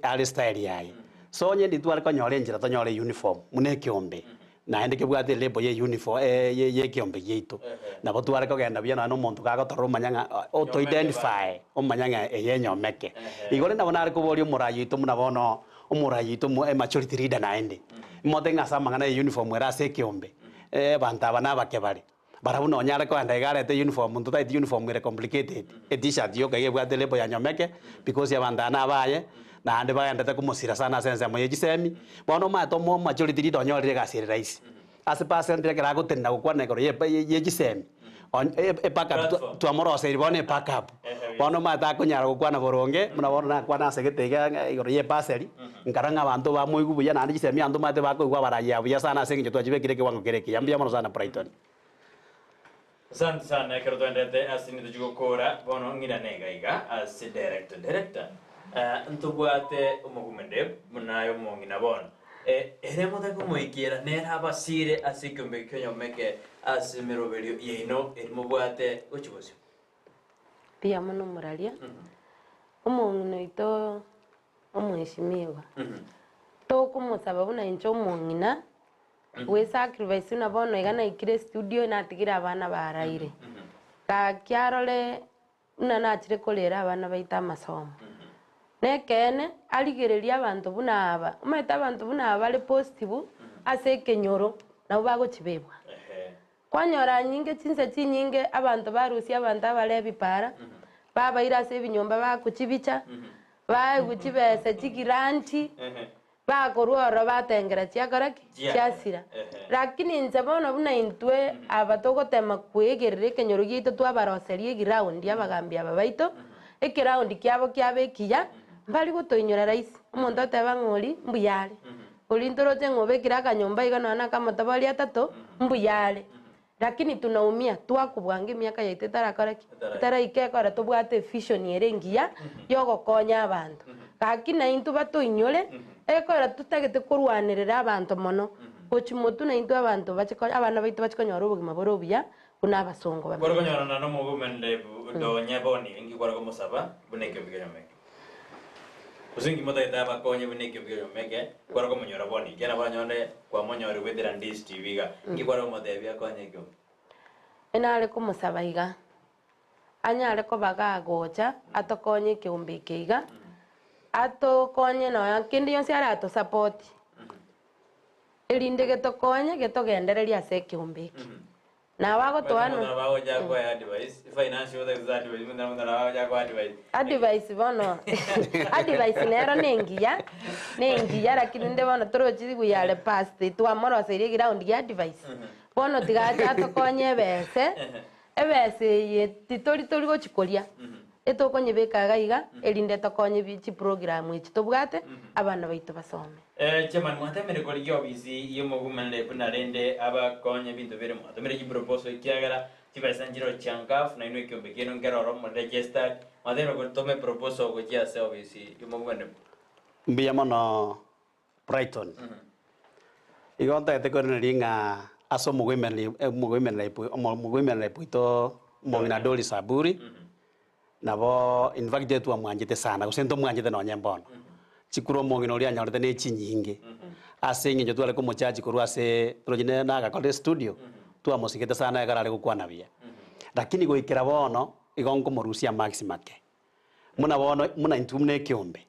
Speaker 1: are style yaye. So onye nditware konyora enchera tonyore uniform buna ekeombe, naende kebwate elabel ye uniform ye ekeombe giaito, nabo tware kogenda buya nonya na omonto gagotorora omanya ng'a oto identify omanya ng'a eye enyomeke. Igo rende nabo nare koboria omorai oito buna bono omorai oito omo emajority leader naende, mote ng'a ase amang'ana ya uniform ere ase ekeombe, abanto aba nabake bare. Barabwo nonyare koenda iga arete uniform, ntotageti uniform ere complicated, e-tshirt yoka iga ebwate label ya Nyomeke, because abanto aba nabaye, naende bagendete komosira sana ase ensemo ye chisemi, bono omanyete omo majority leader onyorire egasi ere rahisi. Ase percent ekero agotenena gokwana igoro ye ye chisemi, onye e backup twa twamoroseirie bono ebackup, bono omanyete akonyara gokwana boronge, buna bono nakwana ase gete iga ng'a igoro ye ebasari, nkara ng'a abanto bamoigwe buya naende chisemi abanto omanyete bakoigwa abarayia buya sana ase eng'encho twachibekire ekewango kere ekiya. Mbuya mono sana Brighton.
Speaker 3: Asante sana ekero twaenderete ase nitochi gokora bono ng'irane iga iga ase director director eh, ntobwate omogumende buna aye omong'ina bono eh, ere motake komoikera nere abasire ase ekiombe ekio ki'onyomeke ase emeroberio yaino eri mobwate gochia bosio.
Speaker 4: Mbuya mono omoraria, omong'ina oito omweshimiwa, tokomosaba buna inche omong'ina, Gwe sacrifice buna bono iga naikire estudio natigire abana baraire. Gaki arore buna nachire korera abana baito amasomo. Nekeene arigererie abanto buna aba, omanyete abanto buna aba bare positive ase ekenyoro nabo bagochibebwa. Kwanyora nyinge chinsa chinyinge abanto barusia abanto abare ebipara, babaira ase ebinyomba bagochibicha, baegwa chibesa chigiranti. Bakorwa ororo batengera chiakora ki? Chiasira. Lakini inche bono buna intwe aba togotema kwegerera ekenyoro giaito twabaroseria egiraundi abagambi aba baito, ekeraundi kiabo kiaba ekiya, mbari gotoinyora rahisi. Omonto oteba ng'a oria mbuya are, oria ntoroche ng'a obekire akanyomba iga nonya na akamotobori atato, mbuya are. Lakini tunaumia, twakobwanga emiaka yaito etarakora ki? Etaraika ekore tobwate evision ere engiya yogokonya abanto. Gaki naintwe batoinyore, ekero totagete korwanerera abanto mono, gochia motwe naintwe abanto bache ko abana baito bache konyora obogima bore obuya buna abasongo
Speaker 3: Kware
Speaker 4: bamenyete.
Speaker 3: konyorana na omogomende donya boni inki kware komosaba buna ekiombe kia nyomeke? Gose inki motagete abakonye buna ekiombe kia nyomeke kware komonyora boni? Ekiagera baranyore kwamonyore goetera Ndisi TV iga, inki kware komotebia akonye ekiombe?
Speaker 4: Nare komosaba iga, anyare koba gagocha atokonye ekeombe eke iga, atokonye nonya kende gionsi aratosapoti, erinde getokonye getogendererie ase ekeombe eke. Nabo agotoa no. Advice bono advice nero nengiya nengiya lakini rende bono torochi we are past twamoroseirie eground gia advice bono tiga ache atokonye ebese ebese eye titori tori gochi koria etokonyebeka iga iga erinde etokonye bi chiprogram echi tobwate abana baito basome.
Speaker 3: Chairman, mwatemire korigia ofisi y'omogumende buna rende abakonye ebinto bire mwatomire chiproposal ekiagera chibesa nchireo chia NGAAF nainwe ekiombe kiaino nkere oro more registered mwatemire gotoma eproposal gochia ase ofisi y'omogumende.
Speaker 1: Mbuya mono Brighton. Igo ntagete koiraneria ng'a ase omogoimereri omogoimereri omogoimereri oito omong'ina Doris Aburi, Nabo in fact twamwanchete sana gose ntomwanchete nonye mbono. Chikura omong'ina oria anyorete ne chinyinge, ase eng'encho tware komochachi korwa ase toroche ne nagakorire estudio, twamosigete sana ekero are gokwana buya. Lakini goikera bono, igo nkomorusia amarks make. Buna bono, buna intwe buna ekeombe,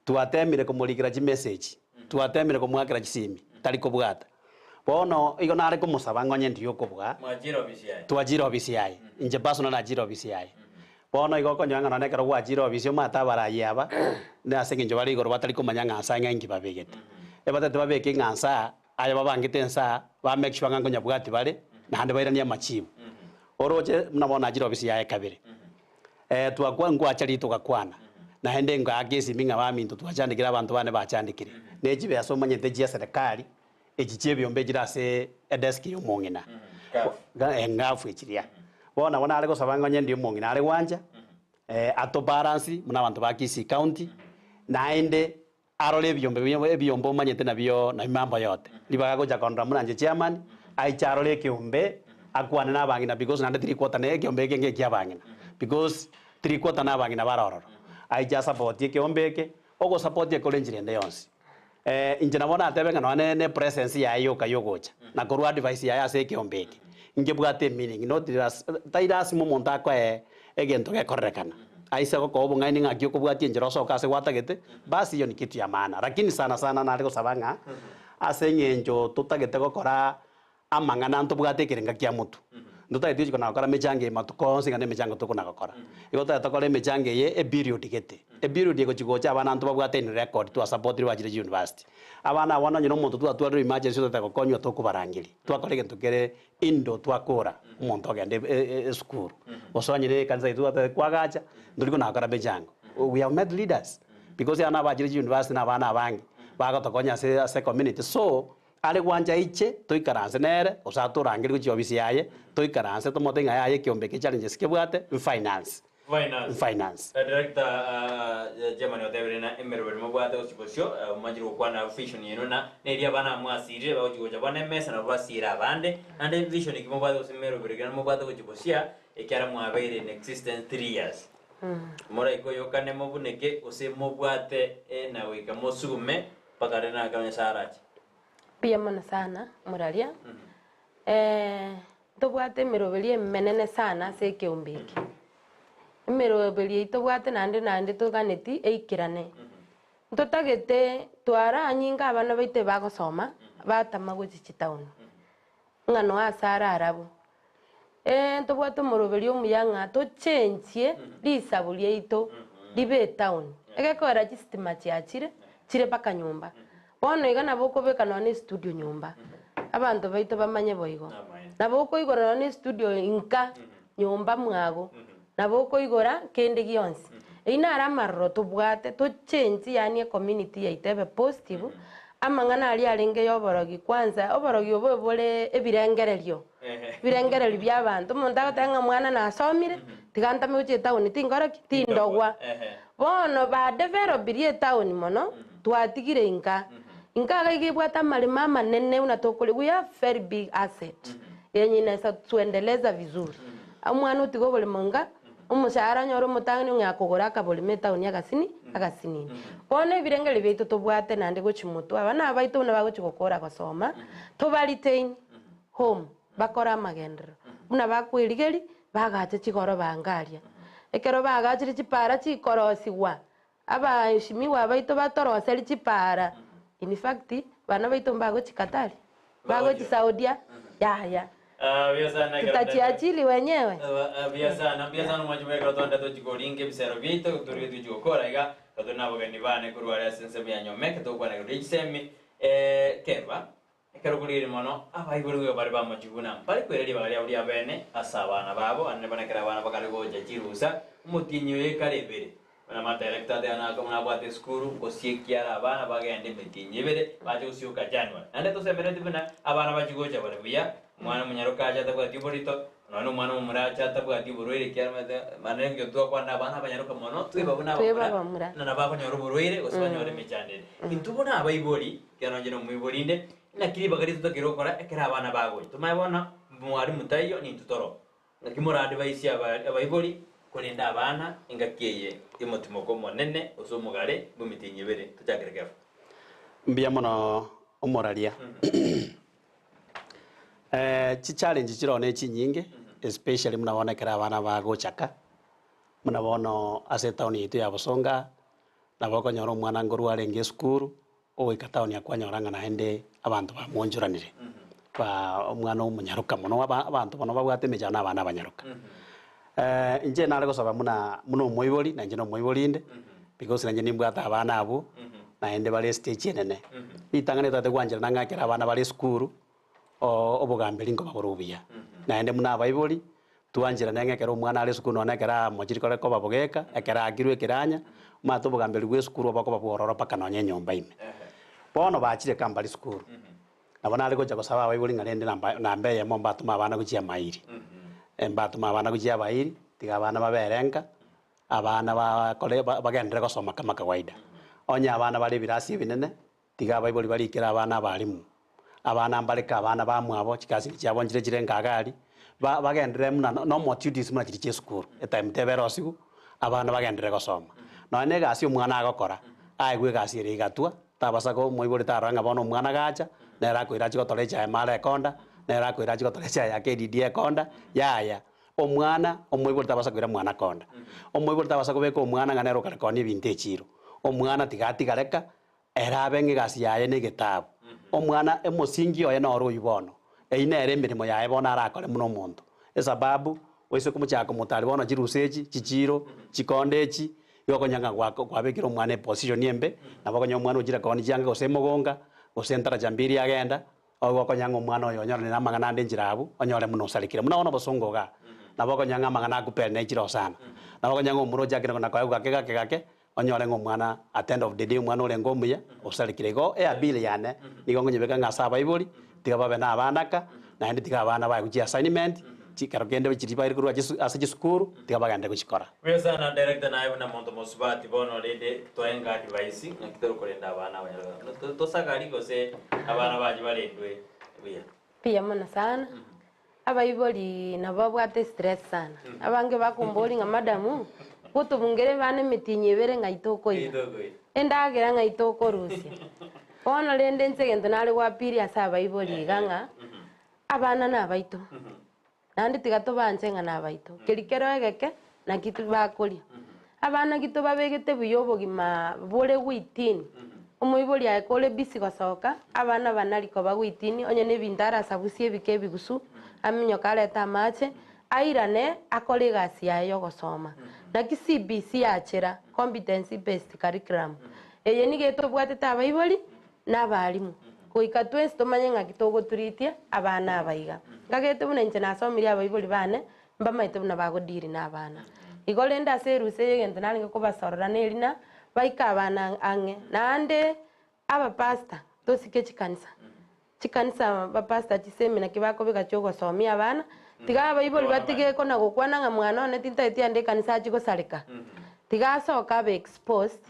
Speaker 1: twatemire komorikera chimessage, twatemire komoakera chisimi, tari kobwata. Bono igo nare komosaba ng'a onye ndiyo okobua,
Speaker 3: Mwachire ofisi yaye.
Speaker 1: twachire ofisi yaye, inche personally nachire ofisi yaye. Bono igo okonyora ng'a nonye ekero gwachire ofisi omanyete abarai aba, na ase eng'encho bare igoro batari komanya ng'a nsa ng'a inki babegete. Ebatagete babeke ng'a nsa, aye babangete ensa, ba make sure ng'a nkonyabwati bare, naende bairanie amachibu. Oroche buna bono nachire ofisi yaye kabere, twakwa nkwacha ritogakwana, naende ngaaka esimi ng'a baminto twachandekire abanto bane bachandekire, ne chibesa omanyete chia serikali, echi chi'ebiombe echire ase edesk y'omong'ina, eng'afu echiria. Bono nabo nare gosaba ng'a onye ndi omong'ina are gwancha, ato balance buna abanto ba Kisii County, naende arore ebiombe bia ebiombe omanyete nabio nabio mambo yote. Ribaga gocha kondora buna inche chairman, aiche arore ekeombe, akwane na abang'ina because naende tiri kwota na ekeombe eke ngekia abang'ina, because tiri kwota na abang'ina bare ororo. Aiche asapotie ekeombe eke, ogosapotia kore enchera ende yonsi. Inche nabo natebe ng'a nonya ne presence yaye yoka yogocha, na korwa advice yaye ase ekeombe eke, nkebwate emeaning, not ras tai lasima omonto akoe egento gekorerekana, aise gokoa obong'aini ng'aki okobwatia enchera osoke ase gwatagete, basi eyio ni kitu ya maana. Lakini sana sana nare gosaba ng'a, ase eng'encho totagete gokora amang'ana ntobwate ekerenga kia motwe. Ntotageti gochia kona gokora emechango eye matuko onsi ng'a na emechango tokona gokora. Igo totagete tokore emechango eye eperiod gete. Eperiod egochia gocha abana ntobabwate in record twasupportire bachire chiuniversity. Abana abwo nonye na omonto twatwarire emergency otagete gokonywa tokobarangeria. Twakora egento kere indoor twakora omonto ogenda esukuru. Gose onye na ekanisa yaito twatagete koagacha, ntori kona gokora mechango. We have met leaders because abana bachire chiuniversity na abana abange bagotokonya ase ase ecommunity so, Are gwancha aiche, toikaranse nere, gose atorangerie gochia ofisi yaye, toikaranse tomotebi ng'a yaya ekiombe eke challenges kebwate, mfinance.
Speaker 3: Finance.
Speaker 1: Mfinance.
Speaker 3: Director chairman otebire na emeroberi mobwate gochia bosio, omanyire gokwana vision yenu na neria abana mwasirire bagochia gocha bono emesa nabo basire abande, naende vision ki mobwate gose emeroberi ki mobwate gochia bosia ekiara mwabeire in existence 3 years. Moraike oyokane mobuneke gose mobwate na goika mosugume mpaka rende nake Nyasaye arache.
Speaker 4: Mbuya mono sana moraria, ntobwate emeroberi emenene sana ase ekeombe eke. Emeroberi eyio tobwate naende naende toganeti eikerane. Ntotagete twaranyinga abana baito ebagosoma, batama gochia chitown, ng'a noe ase are arabwo. Ntobwate omoroberi omuya ng'a tochenchie risabu riaito ribe etown. Egekogera chisitima chiachire, chire mpaka nyomba. Bono iga nabo okobeka nonya na estudio nyomba, abanto baito bamanye boigo. Nabo okoigora nonya na estudio nka nyomba mwago, nabo okoigora kende gionsi. Eyio naro amaroro tobwate, tochenchie yaani ecommunity yaito ebe positive, amang'ana aria arenge ya oborogi kwanza, oborogi obo ebore ebirengererio, ebirengererio bia abanto, omonto agoteba ng'a omwana nasomire, tiga ntame gochia etown tinkora ki? Tindogwa. Bono badevelopirie etown mono, twatigire inka. Inka iga iga ebwate amaremo amanene buna tokori we have very big asset, yenye inaeza tuendeleza vizuri. Omwana otiga oboremo inga, omoshahara onyore omotang'ani ong'ea kogora akaboremo etown agasini agasinini. Bono ebirengererio biaito tobwate naende gochia motwe, abana aba baito buna bagochia gokora gosoma, toba retain home, bakore amagenderero. Buna bakwerigeria, bagache chigoroba anga aria. Ekero bagachire chipara chikorosigwa, abaheshimiwa baito batoroserie chipara, in fact, bana baito mbagochia Qatar, bagochia Saudia, yaya.
Speaker 3: Buya sana ekero
Speaker 4: Tutajiajiri wenyewe.
Speaker 3: Buya sana, mbuya sana omwanchi bwa ekero twande tochi koringa ebisero biaito, torige tochi gokora iga, toturi na abageni bane korwa aria ase ensemo ya Nyomeke, togokwana igoro ya chisemi, kerwa, ekero korigereria mono, abaibori nigo bare bamochie buna mbare koira ribaga riabo ria bene ase abana babo, naende bono ekero abana bakare gocha chirusa, omotienyi oyo ekare ebere, buna amadirector ateba nako buna abwate esukuru, ngosiekia are abana bagende emetienyi ebere, bache gosioka January. Naende tosemeretie buna abana bachie gocha bare buya, omwana omonyaroka ache atabwati oborito, nonya na omwana omomura ache atabwati oborwaire ekiagera omanyete mara ekero twakwana abana abanyaroka mono, tweba buna
Speaker 4: Tweba
Speaker 3: abamura,
Speaker 4: abamura.
Speaker 3: na nabo bakonyora oborwaire gose banyore emechando ere. Intwe buna abaibori, ekero nonye na omoibori inde, naki ribaga riaito totakeire gokora ekero abana bagocha. Tomanye bono, mwalimu taiyo, nintwe toro. Naki mora advise aba abaibori. Korende abana engaki eye y'omotimoko omonene gose omogare bw'emetienyi ebere, tochakere Kefa.
Speaker 1: Mbuya mono omoraria. Chichallenge chire one chinyinge especially buna bono ekero abana bagochaka, buna bono ase etown yaito ya Bosonga, nabo okonyora omwana nkorwa arenge esukuru, ogoika town akwanyora ng'a naende abanto bamoonchoranire, ba omwana omonyaroka mono aba abanto bono babwate emechando na abana abanyaroka. Inche nare gosaba buna buna omoibori, na inche na omoibori inde, because nainche nimbwate abana abwo, naende bare estage enene. Ritang'ani totagete gwancherana ng'a ekero abana bare esukuru, obogamberi nkoba bore obuya. Naende buna abaibori, twancherane ng'a ekero omwana are esukuru nonye ekero amochire kore koba bogeka, ekero aakirwe ekeranya, omanyete obogamberi bwa esukuru obokoba bwororo mpaka nonye enyomba ime. Bono bachire kambari sukuru, nabo nare gocha gosaba abaibori ng'a rende namba namba eyemo mbatome abana gochia amairi, mbatome abana gochia abairi, tiga abana babere nka, abana bakore bagenderere gosoma kama kawaida. Onye abana bare ebirasi ebinene, Tiga abaibori barikere abana abalimu, abana mbareke abana bamwabo, chikasini chiabo nchire chire nkagari, ba bagenderere buna no more duties buna chiria chia esukuru, etime tebe erosiwu, abana bagenderere gosoma. Nonya na egasi omwana agokora, aegwe egasi ere igatwa, tabasa ko omoibori tarora ng'a bono omwana gacha, nere akoira achie gotora echae mara ekonda, nere akoira achie gotora echae ya KDD ekonda, yaya. Omwana, omoibori tabasa koira mwana konda. Omoibori tabasa kobeka omwana ng'a nere okare koonia ebinto echiro. Omwana tiga atigareka, Erabe ng'egasi yaye negetabu. Omwana emosingi oye noro oyio bono. Eyio nere emeremo yaye bono arakore buna omonto. Esababu, oise komochaka komotari bono chirusa echi, chichiiro, chikonde echi, igo okonya ng'a gwako kwabekire omwana eposition embe, nabo okonya omwana ochire koonia chianga gose emogonga, gose entaracha mbiri agenda, ogo okonya ng'a omwana oyo onyorane namang'ana ande enchera abwo, onyore buna osarekire. Buna bono obosongo igaa, nabo okonya ng'a amang'ana akupere ne chire osana. Nabo okonya ng'a omura ochakire kona koegwa gake gake gake, Onyore ng'a omwana at end of the day omwana orenge omuya osarekire. Igo eappeal yane nigo nkonyebeka ng'a ase abaibori tiga babe na abana aka naende tiga abana baegwe chi assignment chikero kende chiria baire korwa chisu ase chisukuru tiga bagende gochikora.
Speaker 3: Buya sana director naye buna monto mosubati bono rende toenga advice ng'aki tori korenda abana abanyarwanda tosagari gose abana baye barendwe buya.
Speaker 4: Mbuya mono sana, abaibori nabo babwate estress sana, abange bakomboria ng'a madam, gotobungera ebana emitinyi ebere ng'ai tokoira, endagera ng'ai tokorusia. Bono rende inche egento nare goapiria ase abaibori iga ng'a, abana nabaito, naende tiga tobanche ng'a nabaito, keri kero egeke, naki bakoria. Abana ki tobabegete buya obogima bore gwitini, omoibori aye kore busy gosoka, abana banari koba gwitini, onye na ebinto arasabusie ebike ebigusu, aminyoke arete amache, airane akore egasi yaye yogosoma. Naki CBC yachera, Competency Based Curriculum, eye nigo etobwatete abaibori na abalimu, goika twensi tomanye ng'aki togoturitia abana aba iga. Ngagete buna inche nasomirie abaibori bane, Mbamaete buna bagodiri nabana. Igo rende ase erusa eye egento narenge kobasorora neri na baike abana ang'e. Naende abapastor tosike chikanisa, chikanisa abapastor chisemina ki bakobeka chiogosomia abana, tiga abaibori batige kona gokwana ng'a mwana one tintageti ande ekanisa achie gosareka. Tiga asoke abe exposed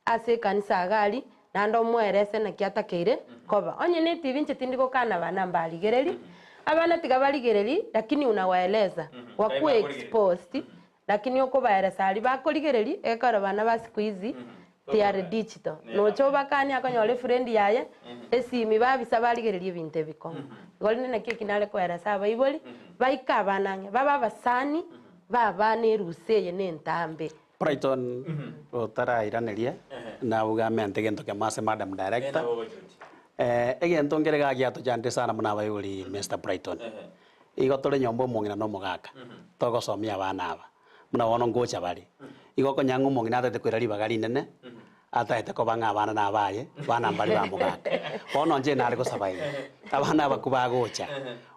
Speaker 4: ase ekanisa iga aria, naende omoerese naki atakeire koba. Onye ne TV inche tindi gokana abana mbarigereri, abana tiga barigereri lakini unawaeleza, wakuwe exposed, lakini okobaeresa aria bakorigereri ekero bana ba siku hizi they are digital. Nocha obakanie akonyora efriend yaye, esimi babisa barigereria ebinto ebikong'u. Igo rende naki eki nare koeresa abaibori, baike abana ang'e, babe abasani ba abana erusa eye na entambe.
Speaker 1: Brighton otarairaneria nabuga amente gento kemo ase madam director egento nkere iga giatochandire sana buna abaibori Mister Brighton igo tore nyomba omong'ina na omogaka togosomia abana aba buna bono ngocha bare igo okonyora ng'a omong'ina atagete koira ribaga rinene atagete koba ng'a abana nabaye abana mbare ba mogaka bono inche nare gosaba iga abana aba kobagocha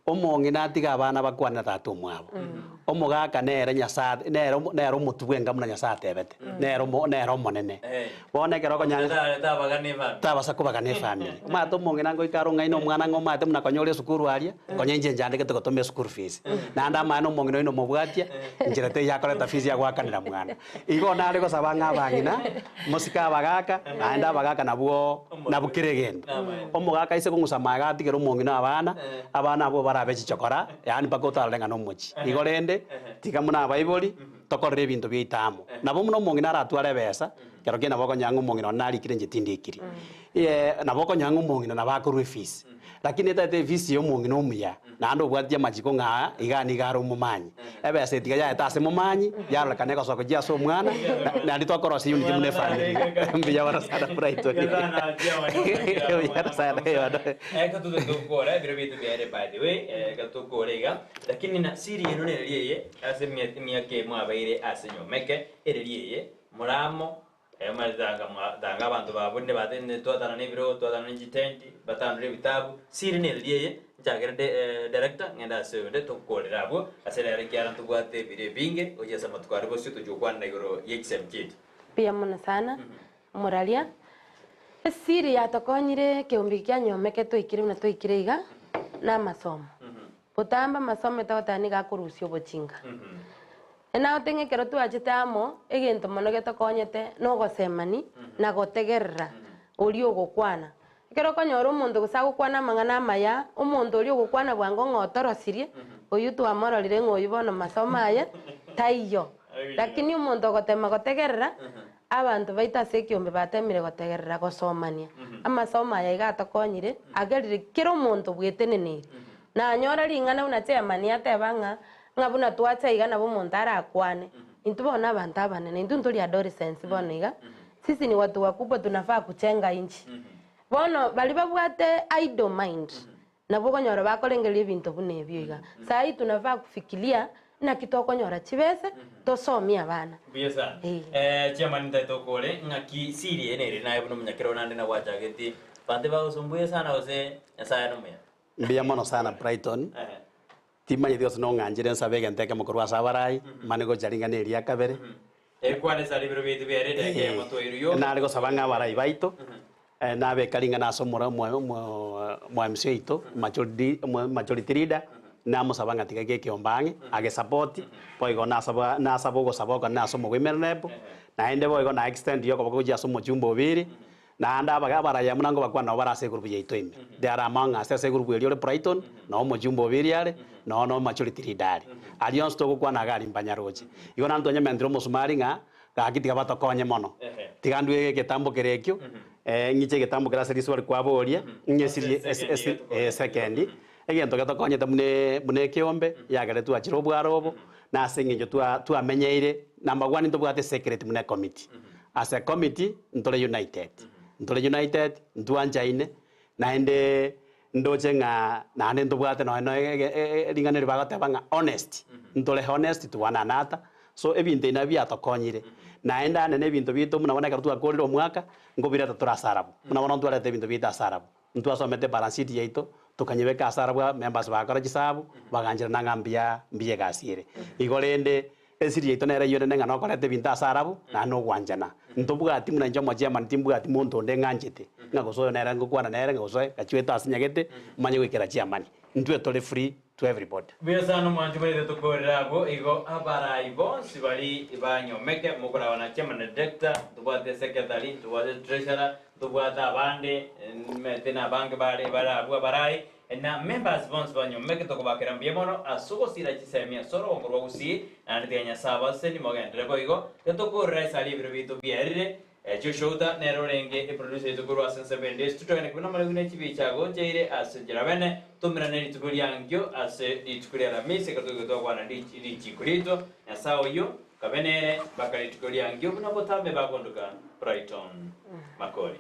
Speaker 1: Omong'ina atige abana bakwane na tata omwabo. Omogaka nere Nyasae nere nere omotwe bw'enka buna Nyasae atebete, nere omo nere omonene. Bono ekero okonyara tabasa kobagana efamiri. Omanyete omong'ina ngoika are ong'aini omwana ng'a omanyete buna konya ore esukuru aria, konya inche nchandegete gotoma eschool fees. Naende amanye na omong'ina oyio nomobwatia, nchera teiyo akoreta fees ya goakanera mwana. Igo nare gosaba ng'a abang'ina, mosike abagaka, naende abagaka nabwo nabwo kera egento. Omogaka aise kong'usa amaega atigere omong'ina abana, abana abwo barabe chichokora, yaani mpaka otarore ng'a nomochie. Igo rende, tiga buna abaibori, Tokorere ebinto biaito amo. Nabo buna omong'ina aratware ebesa, kero kende nabo okonyora ng'a omong'ina one narikire inche tindikiri. Nabo okonyora ng'a omong'ina nabo akorwa efees. Lakini etaete efees ya omong'ina omuya, naende obwatie amachiko ng'a igaa nigo are omomanyi. Ebesa etiga yaeta ase momanyi, yarorekana egosoka gochia ase omwana, naende twakorosia unity buna efamiri. Mbuya mono sana Brighton. Mbuya sana bono.
Speaker 3: Eka totagete gokora ebiro biaito biaere by the way, eka tokore iga, lakini na siri eno nereri eye ase emiaka eye mwabeire ase nyomba eke, ereri eye more amo, omanyete tanga mwa tanga abanto baborire batebire twatana ebirogo, twatana ne chitenti, batandore ebitabu, siri nereri eye, nchakere de director ng'ende ase oyonde tokorere abwo, ase rero ekiagera ntobwate ebiro ebinge gochia ase amatuko aria bosio tochia gokwanera igoro ye chisemi chiaito.
Speaker 4: Mbuya mono sana, omoraria. Esiri yatokonyire ekeombe kia nyomeke twaikire buna twaikire iga, na amasomo. Botambe amasomo etagoteba nigo akorusia obochinga. Nagote ng'a ekero twachete amo, egento mono getokonyete na ogosemani na gotegerera oria ogokwana. Ekero okonyora omonto gose agokwana amang'ana amaya, omonto oria ogokwana bwango ng'a otorosirie, oyio twamororire ng'a oyio bono masomo aye taiyo. Lakini omonto ogotema gotegerera, abanto baito ase ekiombe batemire gotegerera gosomania. Amasomo aya iga atokonyire, agerire kera omonto bweteneneire. Nanyora ring'ana buna chairman ateba ng'a, ng'a buna twacha iga nabo omonto arakwane. Intwe bono abanto abanene, intwe ntori adolescents bono iga, sisi ni watu wakubwa tunafaa kujenga nchi. Bono baria babwate idle mind, nabwo okonyora bakorengereria ebinto buna ebio iga. Sahi tunafaa kufikiria naki tokonyora chibese, tosomie abana.
Speaker 3: Mbuya sana.
Speaker 4: Eh.
Speaker 3: Eh, chairman ntaete okore ng'aki siri eye nere naye buna omonyakero naende nagwachageti banto bagosumbuya sana gose Nyasaye nomuya.
Speaker 1: Mbuya mono sana Brighton, timanyeti gose nong'anchire nsabe egento ekemo korwa ase abarai, mane gocha ring'ana eri ria kabere.
Speaker 3: Ekwane ase ribero biaito biaere edageka eyemo twairwe yoka.
Speaker 1: Nare gosaba ng'a abarai baito, nabeka ring'ana ase omoro omo omo omo MC oito, majority majority leader, namosaba ng'a tiga gekeombe ang'e, agesapoti, boigo nasaba nasaba ogosaba okonene ase omogoimeri rep, naende boigo na extend okoboko gochia ase omochumbe obiri, Naende abaga abaraya buna ngobakwana nabo bare ase egurupu yaito ime. They are among us ase egurupu eria ore Brighton, noo omochumba o Biri are, noo no majority leader are. Aria onsi togokwana iga aria mbanyaroche. Igo naende twanyementire omosumari ng'a gaki tiga batokonye mono. Tiga ndue egetambo kere ekio, ng'iche egetambo kere ase risuba rikwaboria, ng'esirie esi esekendi, egento getokonyete buna buna ekeombe, yagere twachire obwaro obo, na ase eng'encho twa twamenyeire, number one ntobwate secret buna ecommittee. As a committee ntore united, ntore united, ntwanchaine, naende ndoche ng'a naende ntobwate nonye na ege ring'ana eri bagoteba ng'a honest, ntore honest twananata, so ebinto ebi nabio biatokonyire. Naende ande na ebinto biaito buna bono ekero twakorire omwaka, nkobireta tore ase arabwo, buna bono ntwarete ebinto biaito ase arabwo. Ntwasomete balance sheet yaito, tokanyebeka ase arabwo members bagakora chisabu, bagancherana ng'a mbuya mbuya egasi ere. Igo rende, esiri yaito nere eyio enene ng'a nokoreta ebinto ase arabwo, naende nogwanchana. Ntobwati buna inche omochairman timbwati monto onde ng'anchete, ng'a gose oyo nere ngokwana nere, ng'a gose gachuete ase nyagete, manye goikera chairman. Intwe tore free to everybody.
Speaker 3: Mbuya sana omwanchi bwaito tokorere abwo igo abarai bonsi bari banyomeke mokoraba na chairman na director ntobwate secretary ntobwate treasurer ntobwate abande nimanyete na abange bare bare abwo abarai na members bonsi banyomeke tokobakera mbuya mono ase ogosira chisemi ase orogongo rwa Gusii naende tiga Nyasae abasesenie mogenderere boigo tiga tokorera ase aria ebiro biaito biarire Joshua nere orenge eproducer yaito korwa ase ensemo ende ase totogende kobuna amaregu ne chibicha agocheire ase enchera bene tomerane rituko riankio ase rituko ria Alamisi ekero togoika twakwana richiko riaito Nyasae oyio kabe nere mpaka rituko riankio buna botambe bakondoka Brighton Makori.